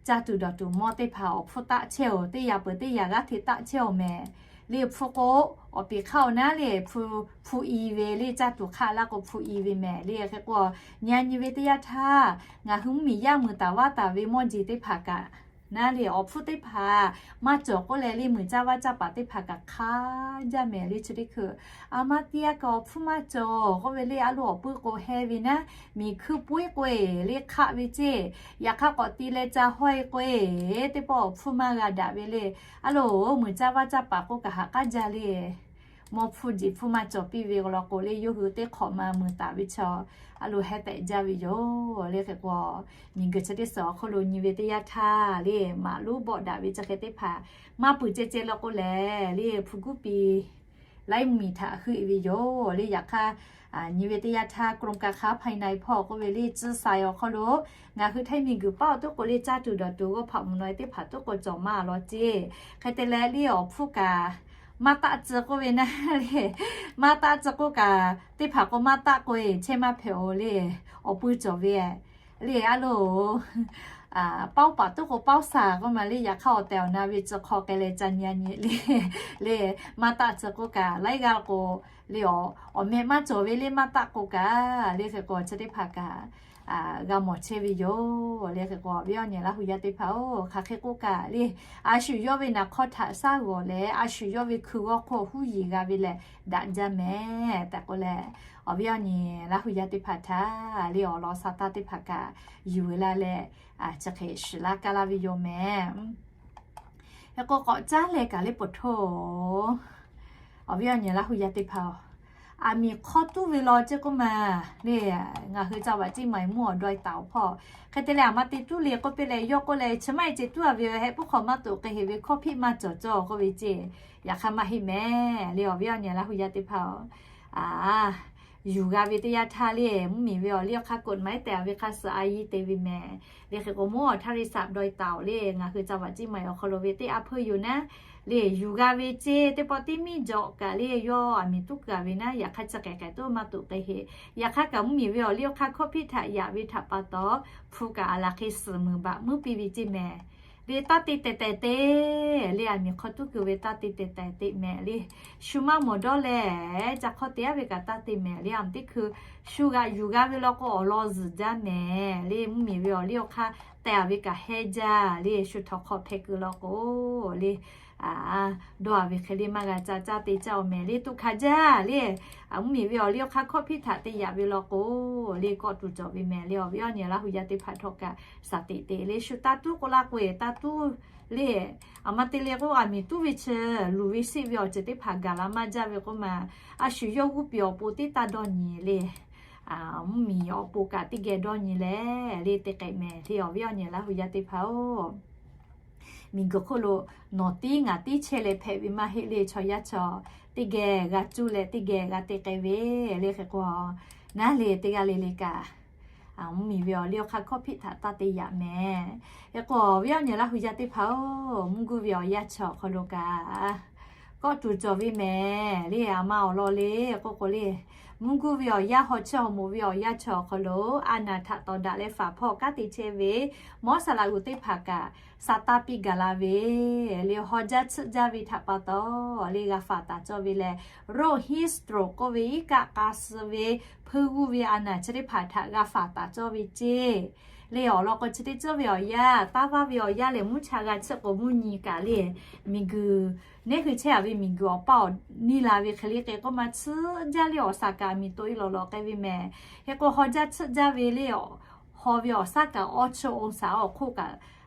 caˇ tuˬ dawˬ tuˬ mawˇ teˇ hpaˍ awˬ hpfuhˇ taˆ chehˇ-oˬ, teˇ yaꞈ peuˬ teˇ yaꞈ g'aˇ hteꞈ taˆ chehˇ-oˬ mehˍ. Le hpu k'o, awˬ piˍ hk'aˇ-oˬ naˉ le, hpu, hpu i ve le, caˇ tuˬ hk'aˆ laˇ k'o hpu i ve mehˍ. Le hk'e k'o, nyi a nyi ve teˇ yanˇ htaˇ, ngaˬ hui mvuhˇ miˬ yaˇ muiˬ taˍ vaˇ taˍ ve mawˇ jeˬ teˇ hpaˍ kaꞈ naˉ le, awˬ hpfuhˇ teˇ hpaˍ maˇ cawˬ k'oˆ leh le, muiˬ caˇ vaˇ caˇ paˍ teˇ hpaˍ kaꞈ hk'a jaˇ mehˍ le chi teˇ hkui. A ma te a kaꞈ awˬ hpfuhˇ maˇ cawˬ k'oˆ ve le, a loˍ awˬ puiˉ k'o heh ve naˉ, miˬ hkuiˇ puiˉ k'o-e le hk'aˆ ve ceˇ. Yaꞈ hk'aˇ k'awꞈ ti leh ca hawˇ-e k'o-e, teˇ pawˆ awˬ hpfuhˇ maˇ g'a daꞈ ve le. A loˍ muiˬ caˇ vaˇ caˇ paˍ k'oˆ kaꞈ haꞈ k'aˉ jaˇ le. Mawˇ hpfuhˇ jeˬ hpfuhˇ maˇ cawˬ piˇ ve law k'o le, yawˇ hui teˇ hk'awꞈ ma muiˬ taˍ ve chaw a loˍ heh tehꞈ jaˇ ve yoˬ. Le hk'e k'o, miˬguiˬ chi teˇ suhˍ awˬ hk'aw lo nyi ve teˇ yanˇ htaˇ le, maꞈ lonˉ bawˆ daꞈ ve chi hk'e teˇ hpaˍ maˇ peuˬ ceh ceh law k'o lehˬ le, hpu guˉ pi laiˉ miˬ htaꞈ heuˆ ve yoˬ. Le yaꞈ hk'aˇ, nyi ve teˇ yanˇ htaˇ กรมการค้าภายใน hpawˇ k'oˆ ve le, tcuh saiˍ awˬ hk'aw lo ngaˬ hui Htaiˇ miˬguiˬ paˉ awˬ toˉ k'o le, caˇ tuˬ dawˬ tuˬ g'awˇ hpaꞈ mvuhˬ naw e teˇ hpaˍ toˉ k'o cawˬ maˇ law ceˇ. Hk'e te leh le awˬ hpfuhˇ kaꞈ maˇ taˆ tcuh k'oˆ ve naˉ le, maˇ taˆ tcuh k'oˆ kaꞈ teˇ hpaˍ k'o maˇ taˆ k'o-e chehˇ maˇ hpehꞈ-oˬ le, awˬ pui cawˬ ve le. A loˍ, paoˉ paˍ toˉ k'o paoˉ saˍ k'oˆ ma le, yaꞈ hk'aˇ awˬ tehˬ awˬ na ve tcuh hk'aw k'ai leh ca nyi a nyi le, le maˇ taˆ tcuh k'oˆ kaꞈ laiˉ g'aˇ k'o le, awˬ mehˆ maˇ cawˬ ve le maˇ taˆ k'oˆ kaꞈ le hk'e k'o chi teˇ hpaˍ kaꞈ g'a mawˬ chehˇ ve yoˬ. Le hk'e k'o awˬ viˉ awˬ nyi Laˇ hu yaˇ teˇ hpaˍ-oˬ, hk'aˬ hk'e k'oˆ kaꞈ le, a shu yawˇ ve naˍ hk'aw htaꞈ shaˉ g'awˬ leh a shu yawˇ ve hkui g'awˇ hk'oˆ huˉ yiˍ g'a ve lehˬ daꞈ jaˇ mehˍ tehꞈ k'oˆ leh, awˬ viˉ awˬ nyi Laˇ hu yaˇ teˇ hpaˍ htaꞈ le awˬ lawn sa taˇ teˇ hpaˍ kaꞈ yuˬ ve laˇ leh, chi hk'e shiˍ laˇ kaˇ laˇ ve yoˬ mehˍ. Hk'e k'o k'awꞈ caˉ leh kaꞈ le poˬ htoˇ, awˬ viˉ awˬ nyi Laˇ hu yaˇ teˇ hpaˍ-oˬ, aˬ miˍ hk'awˇ tuˉ ve law ceˇ k'oˆ ma le, ngaˬ hui ca vaꞈ ceˇ maˍ mvuhˇ awˬ dawˇ taˍ-oˬ hpawˇ. Hk'e te leh aˬ ma te tuˉ le k'oˆ piˇ leh yawˇ k'oˆ leh, chi maˇ heˆ ceˇ tuˉ a ve heh puiˉ hk'aw maˇ tuꞈ k'ai heˆ ve hkawˇ hpiˆ maˇ cawˬ cawˇ k'oˆ ve ceˇ. Yaꞈ hk'aˇ maˇ heˆ mehˍ le, awˬ viˉ awˬ nyi Laˇ hu yaˇ teˇ hpaˍ-oˬ, a yuˬ g'a ve teˇ yanˇ htaˇ le, mvuhˇ miˬ ve awˬ liˇ awˬ hk'aˇ กฎหมาย tehꞈ ve hk'a suh a yiˇ te ve mehˍ. Le hk'e k'o mvuhˇ awˬ htaˇ บริษัท dawˇ taˍ-oˬ le, ngaˬ hui ca vaꞈ ceˇ maˍ awˬ hk'aw lo ve teˇ a hpeuˇ yoˬ naˉ le, yuˬ g'a ve ceˇ teˇ pawˆ tiˉ miˇ jawꞈ kaꞈ le, yawˇ aˬ miˍ tuˉ keu a ve naˉ, yaꞈ hk'aˇ chi hk'e hk'e toˉ maˇ tuꞈ k'ai heˆ. Yaꞈ hk'aˇ kaꞈ mvuhˇ miˬ ve awˬ liˇ awˬ hk'aˇ hkawˇ hpiˆ htaꞈ yaꞈ ve htaꞈ pa taw, hpu kaꞈ aˬ laˬ hk'e suhˍ muiˬ baꞈ muˉ piˇ ve ceˇ mehˍ. Le taˇ te tehˬ tehˬ te le, aˬ miˍ hk'aw tuˉ keu ve taˇ te tehˬ tehˬ te mehˍ le. Shu maˇ mawˬ dawˇ leh ca hk'aw te aˉ ve kaꞈ taˇ te mehˍ le. Aˬ miˍ teˇ hkui shu g'aꞈ yuˬ g'a ve law k'o awˬ lawn zuhˬ jaˇ mehˍ le. Mvuhˇ miˬ ve awˬ liˇ awˬ hk'aˇ tehˬ a ve kaꞈ heh jaˇ le. Shu htawnˍ hk'aw hpeh keu law k'o le, dawˇ a ve hk'e le maˇ g'a ca caˇ te caˇ-oˬ mehˍ le. Toˇ hk'a jaˇ le, mvuhˇ miˬ ve awˬ liˇ awˬ hk'aˇ hkawˇ hpiˆ htaꞈ te yaꞈ ve law k'o le, kawˆ tuˬ cawˬ ve mehˍ le. Awˬ viˉ awˬ nyi Laˇ hu yaˇ teˇ hpaˍ htawˇ kaꞈ shaˍ teꞈ te le. Shu taˇ tuˉ k'oˆ laˇ k'o-e taˇ tuˉ le, aˬ ma te le k'o aˬ miˍ tuˉ ve chi luˬ ve siˆ ve awˬ ceuˬ teˇ hpaˍ gaˬ la maˇ jaˇ ve k'oˆ ma, a shu yawˇ g'uˇ piˍ awˬ pon teˇ taˇ dawˇ nyi le. Mvuhˇ miˬ awˬ pon kaꞈ teˇ geh dawˇ nyi leh le te k'ehꞈ mehˍ le. Awˬ viˉ awˬ nyi Laˇ hu yaˇ teˇ hpaˍ-oˬ, miˬ guiˬ hk'oˆ lo nawˬ tiˉ ngaˬ tiˉ chehˇ leh hpehꞈ ve maˇ heˆ le. Chaw yaˇ chaw teˇ geh g'a cuˇ leh teˇ geh g'a te k'ai ve le. Hk'e k'o naˉ le teˇ g'aˇ le le kaꞈ mvuhˇ miˬ ve awˬ liˇ awˬ hk'aˇ hkawˇ hpiˆ htaꞈ taˇ te yaꞈ mehˍ. Hk'e k'o awˬ viˉ awˬ nyi Laˇ hu yaˇ teˇ hpaˍ-oˬ, mvuhˇ guˇ ve awˬ yanˇ chi awˬ hk'aw lo kaꞈ kawˆ tuˬ cawˬ ve mehˍ le. Aˬ ma awˬ lawn le k'oˆ k'o le, mvuhˇ guˇ ve awˬ yanˇ haw chiˇ haw moˍ ve awˬ yanˇ chi awˬ hk'aw lo a naˍ htaꞈ tawˍ daꞈ leh faˍ hpawˇ kanˉ te chehˇ ve mawˇ saˍ laꞈ g'uˬ teˇ hpaˍ kaꞈ sa taˇ piˇ gaˬ la ve le. Haw jaˇ tsuhˆ jaˇ ve htaꞈ pa taw le g'a faˍ taˍ cawˇ ve leh, โรคฮีทสโตรก k'oˆ ve iˉ kaˆ k'a suh ve hpeuˇ g'uˇ ve a naˍ chi teˇ hpaˍ htaꞈ g'a faˍ taˍ cawˇ ve ceˇ. Le awˬ lawn k'o chi teˇ ceuˬ ve awˬ yanˇ, taˇ vaˇ ve awˬ yanˇ lehˬ mvuhˇ cha g'a tsuhˆ k'o mvuhˇ nyi kaꞈ le, miˬ guiˬ neˉ hui chehˇ a ve miˬ guiˬ awˬ paˇ awˬ niˇ la ve hk'e le. Hk'e k'oˆ ma tsuhˆ jaˇ le, awˬ saˍ kaꞈ miˬ to e lawˬ lawˬ k'ai ve mehˍ. Hk'e k'o haw jaˇ tsuhˆ jaˇ ve le, haw ve awˬ saˉ kaꞈ awˇ chi awˬ saˍ awˬ hk'oˆ kaꞈ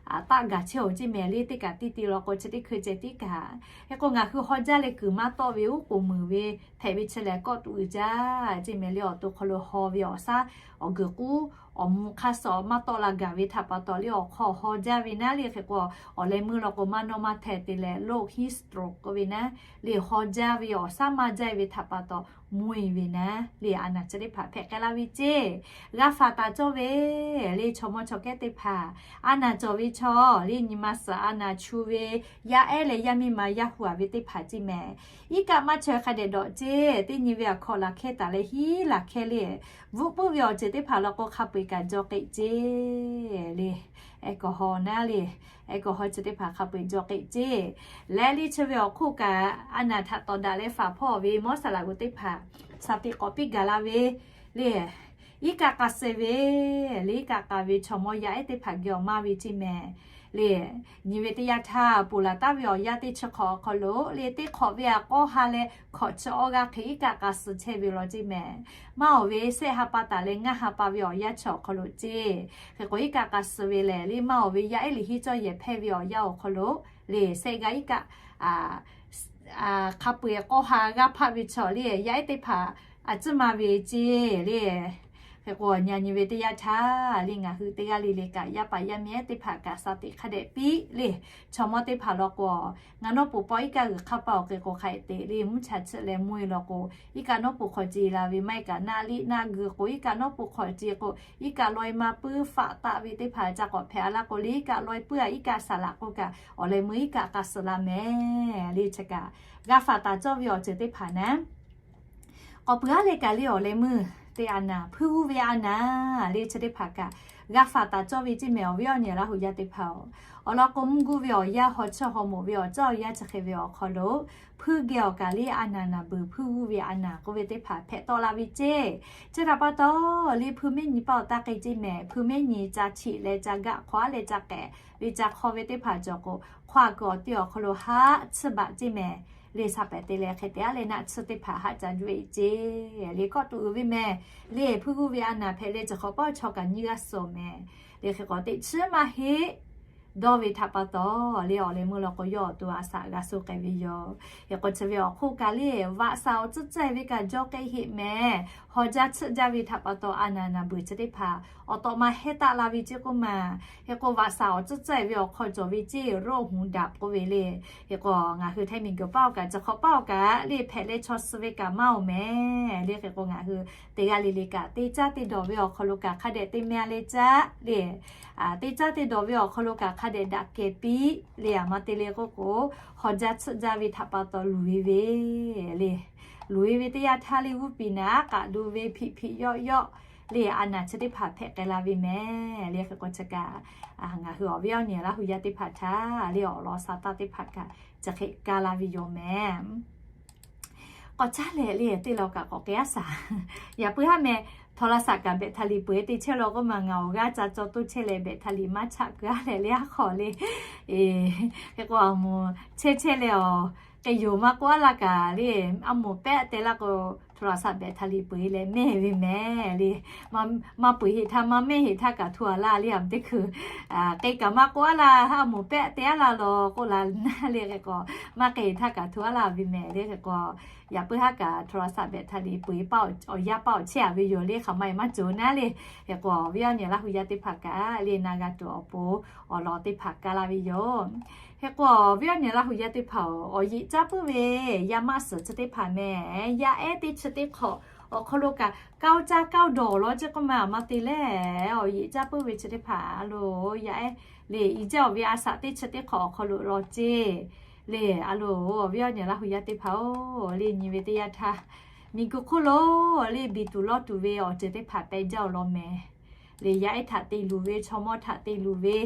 taˆ gaˬ chehˇ-oˬ ceˇ mehˍ le. Teˇ kaꞈ tiˇ ti law k'o chi teˇ hkui ceh tiˉ kaꞈ. Hk'e k'o ngaˬ hui haw jaˇ leh kuiˬ maˇ tawˆ ve uˉ k'oˍ meuˍ ve hpehꞈ ve chi lehˬ kawˆ tuˬ uiˍ jaˇ ceˇ mehˍ le. Awˬ to hk'aw lo haw ve awˬ saˉ awˬ guiˬ k'uˉ awˬ mvuh hk'aˇ suh maˇ tawˆ la gaˬ ve htaꞈ pa taw le awˬ hk'aw haw jaˇ ve naˉ le. Hk'e k'o awˬ leh meuˇ law k'o maˇ nawˇ maˇ hteh te leh โรคฮีทสโตรก k'oˆ ve naˉ le haw jaˇ ve awˬ saˉ maˇ jaˇ ve htaꞈ pa taw mvuhˇ-e ve naˉ le, a naˬ chi teˇ hpaˍ hpehꞈ k'ai la ve ceˇ. G'a faˍ taˍ cawˇ ve le, chaw mawˇ chaw kehˉ teˇ hpaˍ, a naˬ cawˬ ve chaw le, nyi ma suhˍ a naˬ chu ve, yaˇ ehˉ leh yaˇ miˇ ma yaˇ hu-a ve teˇ hpaˍ ceˇ mehˍ. Iˉ kaˆ maˇ chaweh hk'a dehꞈ dawꞈ ceˇ. Teˇ nyi ve awˬ hk'aw laˬ hkehˇ taˍ leh hiˉ laˬ hkehˇ le, bvuhˆ puiˉ ve awˬ ceuˬ teˇ hpaˍ law k'o hk'a peu-eˬ kaꞈ jaw k'eˆ ceˇ le. Alcohol naˉ le, alcohol chi teˇ hpaˍ hk'a peu-eˬ jaw k'eˆ ceˇ. Leh le chi ve awˬ hk'oˆ kaꞈ, a naˬ htaꞈ tawˍ daꞈ leh faˍ hpawˇ ve mawˇ saˍ laꞈ g'uˬ teˇ hpaˍ shaˍ tiꞈ k'awꞈ piˇ gaˬ la ve le, iˉ kaˆ k'a suh ve le, iˉ kaˆ k'a ve chaw mawˇ yaˇ ehˉ teˇ hpaˍ geh awˬ maˇ ve ceˇ mehˍ le. Nyi ve teˇ yanˇ htaˇ, ponˬ laˬ taˍ ve awˬ yanˇ teˇ chi hk'awꞈ awˬ hk'aw lo le, teˇ hk'awꞈ ve aꞈ k'awˇ ha leh hkawꞈ chi awˇ g'aˇ hk'e iˉ kaˆ k'a suh chehˇ ve law ceˇ mehˍ. Maˇ awˬ ve shehˆ ha pa taˍ leh ngaˇ ha pa ve awˬ yanˇ chi awˬ hk'aw lo ceˇ. Hk'e k'o iˉ kaˆ k'a suh ve lehˬ le, maˇ awˬ ve yaˇ ehˉ liꞈ hiˉ cawˇ yehˬ hpehˇ ve awˬ yanˇ awˬ hk'aw lo le, shehˆ g'aˇ iˉ kaˆ hk'a peu-eˬ k'awˇ ha g'aˇ hpaˆ ve chaw le, yaˇ ehˉ teˇ hpaˍ a tcuhˉ ma ve ceˇ le. Hk'e k'o, nyi nyi ve teˇ yanˇ htaˇ le, ngaˬ hui teˇ g'aˇ le le kaꞈ, yaˇ paˍ yaˇ miˇ ehˉ teˇ hpaˍ kaꞈ shaˍ tiꞈ hk'a dehꞈ piˇ le. Chaw mawˇ teˇ hpaˍ law k'o, ngaˬ nawˉ pon pawˆ iˉ kaˆ g'uiˬ hk'aˇ paˇ awˬ hk'e k'o hk'a-e teꞈ le, mvuhˇ cha chiˆ leh mvuhˇ-e law k'o, iˉ kaˆ nawˉ pon hk'aw ce la ve maˇ heˆ kaꞈ, naˆ liˆ naˆ g'uiˬ k'o iˉ kaˆ nawˉ pon hk'aw ce k'o, iˉ kaˆ laweh ma puiˉ faˆ taˆ ve teˇ hpaˍ ca k'awꞈ hpehꞈ-a laˇ k'o le, iˉ kaˆ laweh puiˉ-a iˉ kaˆ saˍ laꞈ k'oˆ kaꞈ awˬ leh meuˇ iˉ kaˆ k'a suh la mehˍ le. Chi kaꞈ g'a faˍ taˍ cawˇ ve awˬ ceuˬ teˇ hpaˍ naˉ, k'awꞈ puiˉ-a leh kaꞈ le, awˬ leh meuˇ teˇ a naˬ, hpuiˇ g'uˇ ve a naˬ le, chi teˇ hpaˍ kaꞈ g'a faˍ taˍ cawˇ ve ceˇ mehˍ. Awˬ viˉ awˬ nyi Laˇ huˍ yaˇ teˇ hpaˍ-oˬ, awˬ lawn k'o mvuhˇ guˇ ve awˬ yanˇ, haw chiˇ haw moˍ ve awˬ cawˇ awˬ yanˇ chi hk'e ve awˬ hk'aw lo, hpuiˇ geh awˬ kaˬ le a naˬ naˬ beuˬ hpuiˇ g'uˇ ve a naˬ k'oˆ ve teˇ hpaˍ hpehꞈ tawˆ la ve ceˇ. Chi htaꞈ pa taw le, hpuiˇ mehˉ nyi paˆ awˬ taˇ k'ai ceˇ mehˍ. Hpuiˇ mehˉ nyi ca chiꞈ leh ca gaˆ, hk'aw-a leh ca k'ehꞈ ve ca hk'aw ve teˇ hpaˍ cawˬ k'o, hk'aw a kuiˬ awˬ te awˬ hk'aw lo haˆ tsuhˇ baꞈ ceˇ mehˍ le. Sha pehˍ te leh hk'e te-a leh naˆ tsuhˇ teˇ hpaˍ haˆ ca juˆ-e ceˇ le. Kawˆ tuˬ uiˍ ve mehˍ le. Hpuiˇ g'uˇ ve a naˬ hpehꞈ leh, cawˬ hk'awꞈ paˆ chaw kaꞈ nyiˇ g'aˇ suh mehˍ le. Hk'e k'o teꞈ chiˉ maˇ heˆ dawˇ ve htaꞈ pa taw le, awˬ leh meuˇ law k'o yawˇ awˬ to a shaꞈ g'a suh k'ai ve yoˬ. Hk'e k'o chi ve awˬ hk'oˆ kaꞈ le, vaꞈ shaˍ awˬ tcuhˉ tcuhˉ ve kaꞈ jaw k'ai heˆ mehˍ. Haw jaˇ tsuhˆ jaˇ ve htaꞈ pa taw a naˬ naˬ beuˬ chi teˇ hpaˍ awˬ tawꞈ ma hehˉ taˆ la ve ceˇ k'oˆ maˬ. Hk'e k'o vaꞈ shaˍ awˬ tcuhˉ tcuhˉ ve awˬ hk'aw cawˬ ve ceˇ, roˆ huˍ daꞈ k'oˆ ve le. Hk'e k'o ngaˬ hui htaiˇ miˬ guiˬ paˇ awˬ kaꞈ, cawˬ hk'awꞈ paˇ awˬ kaꞈ le, hpehꞈ leh chaw suh ve kaꞈ maˇ oˬ mehˍ le. Hk'e k'o ngaˬ hui teˇ g'aˇ le le kaꞈ, teˇ caˉ teˇ dawˬ ve awˬ hk'aw lo kaꞈ hk'a dehꞈ te meh-a leh caˉ le, teˇ caˉ teˇ dawˬ ve awˬ hk'aw lo kaꞈ hk'a dehꞈ daꞈ kehˬ piˇ le. A ma te leh k'oˆ k'o, haw jaˇ tsuhˆ jaˇ ve htaꞈ pa taw luˬ-e ve le. Luˬ-e ve teˇ yanˇ htaˇ le, g'uˇ piˍ naˍ aˉ k'aꞈ du ve hpiꞈ hpiꞈ yawˆ yawˆ le, a naˬ chi teˇ hpaˍ hpehꞈ k'ai la ve mehˍ le. Hk'e k'o chi kaꞈ ngaˬ hui awˬ viˉ awˬ nyi Laˇ huˍ yaˇ teˇ hpaˍ htaꞈ le, awˬ lawn sha taˇ teˇ hpaˍ kaꞈ chi hk'e kaˇ la ve yoˬ mehˍ. K'awꞈ caˉ leh le, teˇ law kaꞈ k'awꞈ k'ai-a shaˍ. Yaꞈ puiˉ haˉ meh, โทรศัพท์ kaꞈ แบตเตอรี่ peuˬ-e te chehˇ law k'oˆ maˬ, ngaˬ awˬ g'aˇ ca caw toˇ chehˇ leh แบตเตอรี่ maˇ chaˆ keu-a leh le, aˉ hk'aw le. Hk'e k'o a moˍ chehˇ chehˇ leh awˬ k'ai yoˬ maˇ k'oˆ-a laˇ kaꞈ le, a moˍ pehˆ te laˇ k'o โทรศัพท์ แบตเตอรี่ peuˬ-e leh mehˇ ve mehˍ le. Maˇ peuˬ heˆ htaˇ, maˇ mehˇ heˆ htaˇ kaꞈ hto-a laˇ le, a teˇ hkui k'ai kaꞈ maˇ k'oˆ-a laˇ, a moˍ pehˆ te-a laˇ law k'oˆ la naˉ le. Hk'e k'o maˇ k'ai heˆ htaˇ kaꞈ hto-a laˇ ve mehˍ le. Hk'e k'o yaꞈ puiˉ haˉ kaꞈ โทรศัพท์ แบตเตอรี่ peuˬ-e paˇ awˬ yanˇ paˇ awˬ chehˇ-a ve yoˬ le, hk'aˬ ma-e maˇ cawˬ naˉ le. Hk'e k'o awˬ viˉ awˬ nyi Laˇ huˍ yaˇ teˇ hpaˍ kaꞈ le, na g'a tuˬ awˬ pon awˬ lawn teˇ hpaˍ kaˇ la ve yoˬ. Hk'e k'o awˬ viˉ awˬ nyi Laˇ huˍ yaˇ teˇ hpaˍ-oˬ, awˬ yeꞈ caˇ puiˉ ve yaˇ maˆ suhˍ chi teˇ hpaˍ mehˍ, yaˇ ehˉ teˇ chi teˇ hk'awꞈ awˬ hk'aw lo kaꞈ, kaoˇ caˇ kaoˇ dawˬ law ceˇ k'oˆ maˬ, a ma te leh awˬ yeꞈ caˇ puiˉ ve chi teˇ hpaˍ a loˬ, yaˇ ehˉ le, i jaˇ awˬ ve a shaꞈ teˇ chi teˇ hk'awꞈ awˬ hk'aw lo law ceˇ le. A loˬ, awˬ viˉ awˬ nyi Laˇ huˍ yaˇ teˇ hpaˍ-oˬ, le nyi ve teˇ yanˇ htaˇ miˬ guiˬ hk'oˆ lo le, biˬ tuˬ lawˇ tuˬ ve awˬ ceuˬ teˇ hpaˍ pehꞈ jaˇ-oˬ law mehˍ. Le yaˇ ehˉ htaꞈ te luˬ ve, chaw mawˇ htaꞈ te luˬ ve,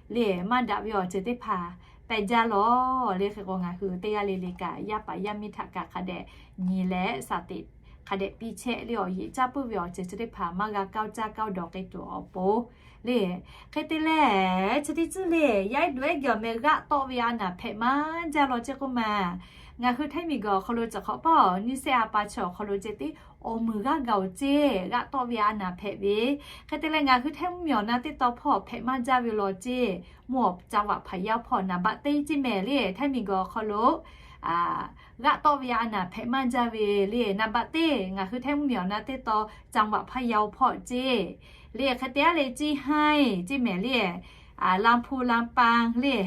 le maˇ daꞈ ve awˬ ceuˬ teˇ hpaˍ pehꞈ jaˇ law le. Hk'e k'o ngaˬ hui teˇ g'aˇ le le kaꞈ, yaˇ paˍ yaˇ miˇ htaꞈ kaꞈ hk'a dehꞈ nyi leh shaˍ tiꞈ hk'a dehꞈ piˇ chehˇ le, awˬ yeꞈ caˇ puiˉ ve awˬ ceuˬ chi teˇ hpaˍ maˇ g'a kaoˇ caˇ kaoˇ dawˬ k'ai tuˬ awˬ pon le. Hk'e te leh chi teˇ tcuhˉ le, yaˇ ehˉ dawˬ ehˉ geh awˬ meh g'aˆ tawˆ ve a naˬ hpehꞈ maˇ jaˇ law ceˇ k'oˆ maˬ. Ngaˬ hui htaiˇ miˬ guiˬ awˬ hk'aw lo cawˬ hk'awꞈ paˇ awˬ nyiˇ shehˆ ha pa chi awˬ hk'aw lo ceh tiˉ awˬ muiˬ g'aˇ gaˬ-oˬ ceˇ, g'aˆ tawˆ ve a naˬ hpehꞈ ve. Hk'e te leh ngaˬ hui htaiˇ mvuhˇmiˬ awˬ na teˇ taw hpawˇ hpehꞈ maˇ jaˇ ve law ceˇ, mvuhˇ awˬ ca vaꞈ hpaˍ yaˇ hpawˇ naˍ baꞈ teˇ ceˇ mehˍ le. Htaiˇ miˬ guiˬ awˬ hk'aw lo g'aˆ tawˆ ve a naˬ hpehꞈ maˇ jaˇ ve le. Naˍ baꞈ teˇ ngaˬ hui htaiˇ mvuhˇmiˬ awˬ na teˇ taw ca vaꞈ hpaˇ yaˇ hpawˇ ceˇ le. Hk'e te-a leh ceˇ haˇ ceˇ mehˍ le, laˇ hpu laˇ paˇ le,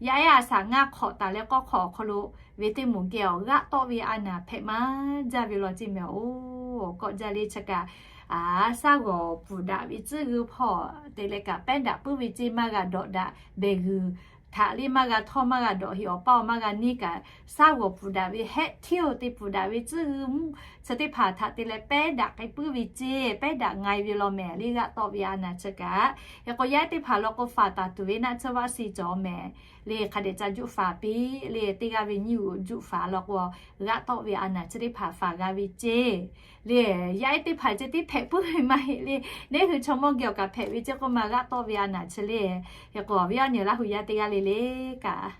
Yaˇ ehˉ a shaꞈ ngaˇ hk'awꞈ taˍ leh k'awˇ hk'awꞈ awˬ hk'aw lo ve teˇ moˍ geh awˬ g'aˆ tawˆ ve a naˍ hpehꞈ maˇ jaˇ ve law ceˇ mehˍ oˬ. Kawˆ jaˇ le chi kaꞈ, a, shaˉ g'awˬ pfuhˍ daꞈ ve tcuhˉ g'uiˇ hpawˇ te leh kaꞈ pehˉ daꞈ puiˉ ve ceˇ maˇ g'a dawꞈ daꞈ behˬ g'uiˬ htaꞈ le maˇ g'a htawˇ maˇ g'a dawꞈ heꞈ awˬ paˇ awˬ maˇ g'a neˇ kaꞈ, shaˉ g'awˬ pfuhˍ daꞈ ve hehˆ hteˇ oˬ te pfuhˍ daꞈ ve tcuhˉ g'uiˇ mvuhˇ chi teˇ hpaˍ htaꞈ te leh pehˉ daꞈ k'ai puiˉ ve ceˇ, pehˉ daꞈ nga e ve law mehˍ le g'aˆ tawˆ ve a naˍ chi kaꞈ. Hk'e k'o yaˇ ehˉ teˇ hpaˍ law k'o faˍ taˍ tuˬ ve naˆ tsuhˇ vaˆ si cawˬ mehˍ le. Hk'a dehꞈ ca juˆ faˍ piˇ le. Teˇ g'aˇ ve nyiˇ g'uꞈ juˆ faˍ law k'o, g'aˆ tawˆ ve a naˍ chi teˇ hpaˍ faˍ g'a ve ceˇ le. Yaˇ ehˉ teˇ hpaˍ ceh tiˉ hpehꞈ puiˉ ve maˇ heˆ le. Neˉ hui chaw mawˇ geh awˬ kaꞈ hpehꞈ ve ceˇ k'oˆ ma g'aˆ tawˆ ve a naˍ chi le. Hk'e k'o awˬ viˉ awˬ nyi Laˇ hu yaˇ teˇ g'aˇ le le kaꞈ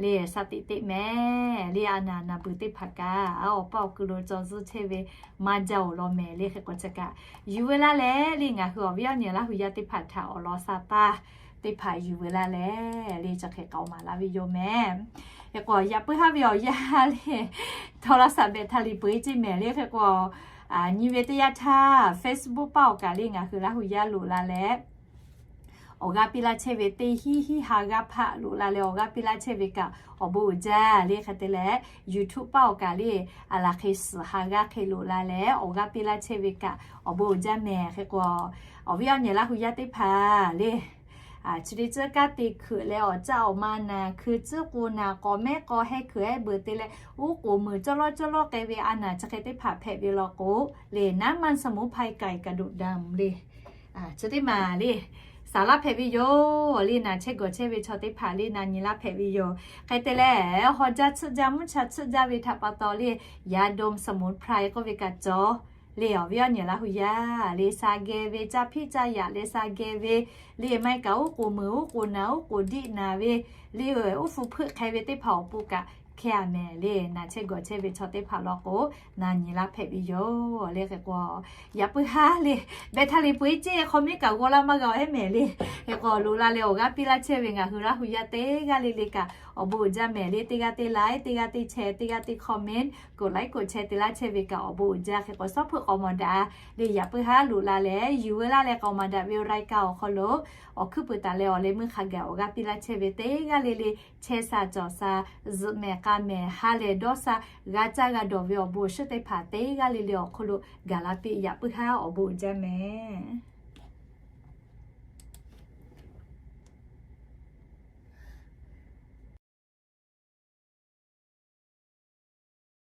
le, shaˍ tiꞈ teꞈ mehˍ le. A naˍ naˍ beuˬ teˇ hpaˍ kaꞈ awˬ paˇ awˬ kuiˬ lo caw zuhˇ chehˇ ve maˇ jaˇ oˬ law mehˍ le. Hk'e k'o chi kaꞈ yuˬ veu laˇ leh le, ngaˬ hui awˬ viˉ awˬ nyi Laˇ hu yaˇ teˇ hpaˍ htaꞈ awˬ lawn sha taˇ teˇ hpaˍ yuˬ veu laˇ leh le, chi hk'e k'aoˍ maˍ laˇ ve yoˬ mehˍ. Hk'e k'o yaꞈ puiˉ haˉ ve awˬ yaˇ le, htawˇ laˇ shaˍ behꞈ htaˇ liꞈ peu eˬ ceˇ mehˍ le. Hk'e k'o nyi ve teˇ yanˇ htaˇ Facebook paˇ awˬ kaꞈ le ngaˬ hui Laˇ hu yaˇ loꞈ la leh awˬ g'aˇ piˇ laˇ chehˇ ve teˇ hiˉ hiˉ ha g'aˇ hpaˆ loꞈ la leh awˬ g'aˇ piˇ laˇ chehˇ ve kaꞈ awˬ bon uiˍ jaˇ le. Hk'e te leh YouTube paˇ awˬ kaꞈ le a laˬ hk'e suhˍ ha g'aˇ hk'e loꞈ la leh awˬ g'aˇ piˇ laˇ chehˇ ve kaꞈ awˬ bon uiˍ jaˇ mehˍ. Hk'e k'o awˬ viˉ awˬ nyi Laˇ hu yaˇ teˇ hpaˍ le, chi teˇ ceuˬ kanˉ te hkeuꞈ leh awˬ caˆ awˬ ma naˍ hkui tcuhˉ k'o naˍ k'awꞈ mehˉ k'aw heh hkeuꞈ hehˉ beuꞈ te leh uˉ k'oˍ muiˬ cawˇ lawˇ cawˇ lawˇ k'ai ve a naˍ chi hk'e teˇ hpaˍ hpehꞈ ve law k'o le, น้ำมันสมุนไพรไก่กระดูกดำ le chi teˇ maˬ le, saˍ laˇ hpehꞈ ve yoˬ le. Naˬ chehˇ gawˬ chehˇ ve chaw teˇ hpaˍ le naˬ nyi laˇ hpehꞈ ve yoˬ. Hk'e te leh haw jaˇ tsuhˆ jaˇ mvuhˇ cha tsuhˆ jaˇ ve htaꞈ pa taw le, yā dawˇ สมุนไพร k'oˆ ve kaꞈ cawˬ le. Awˬ viˉ awˬ nyi Laˇ hu yaˇ le, sha geh ve caˇ hpiˇ caˇ yaꞈ leh sha geh ve le, maˇ heˆ kaꞈ uˉ k'oˍ muiˬ uˉ k'oˍ naˍ uˉ k'oˍ diˆ naˍ ve le, uˉ hpu hpeuˆ hk'e ve teˇ hpaˍ awˬ pon kaꞈ hkeh a mehˍ le. Naˬ chehˇ gawˬ chehˇ ve chaw teˇ hpaˍ law k'o naˬ nyi laˇ hpehꞈ ve yoˬ le. Hk'e k'o yaꞈ puiˉ haˉ le, behˬ htaˇ liꞈ peu eˬ ceˇ hk'aw miˉ kaꞈ g'aw laˇ maˇ g'a awˬ hehˉ mehˍ le. Hk'e k'o loꞈ la leh awˬ g'aˇ piˇ laˇ chehˇ ve ngaˬ hui Laˇ hu yaˇ teˇ g'aˇ le le kaꞈ awˬ bon uiˍ jaˇ mehˍ le. Teˇ g'aˇ teˇ like, teˇ g'aˇ teˇ share, teˇ g'aˇ teˇ comment, กดไลค์ กดแชร์ te laˇ chehˇ ve kaꞈ awˬ bon uiˍ jaˇ. Hk'e k'o shawˉ hpeuꞈ k'aoˍ mawˬ daꞈ le, yaꞈ puiˉ haˉ loꞈ la leh yuˬ veu laˇ leh k'aoˍ maˍ daꞈ ve รายการ awˬ hk'aw lo awˬ hkuiˉ puiˍ taˍ leh awˬ leh meuˇ hk'a gaˬ awˬ g'aˇ piˇ laˇ chehˇ ve teˇ g'aˇ le le chehˇ sha cawˬ sha, zuhꞈ mehˍ k'a mehˍ ha lehˬ dawˇ sha, g'a caˇ g'a dawˬ ve awˬ bon awˬ shinˉ teˇ hpaˍ teˇ g'aˇ le le awˬ hk'aw lo gaˬ la piˇ. Yaꞈ puiˉ haˉ awˬ bon uiˍ jaˇ mehˍ.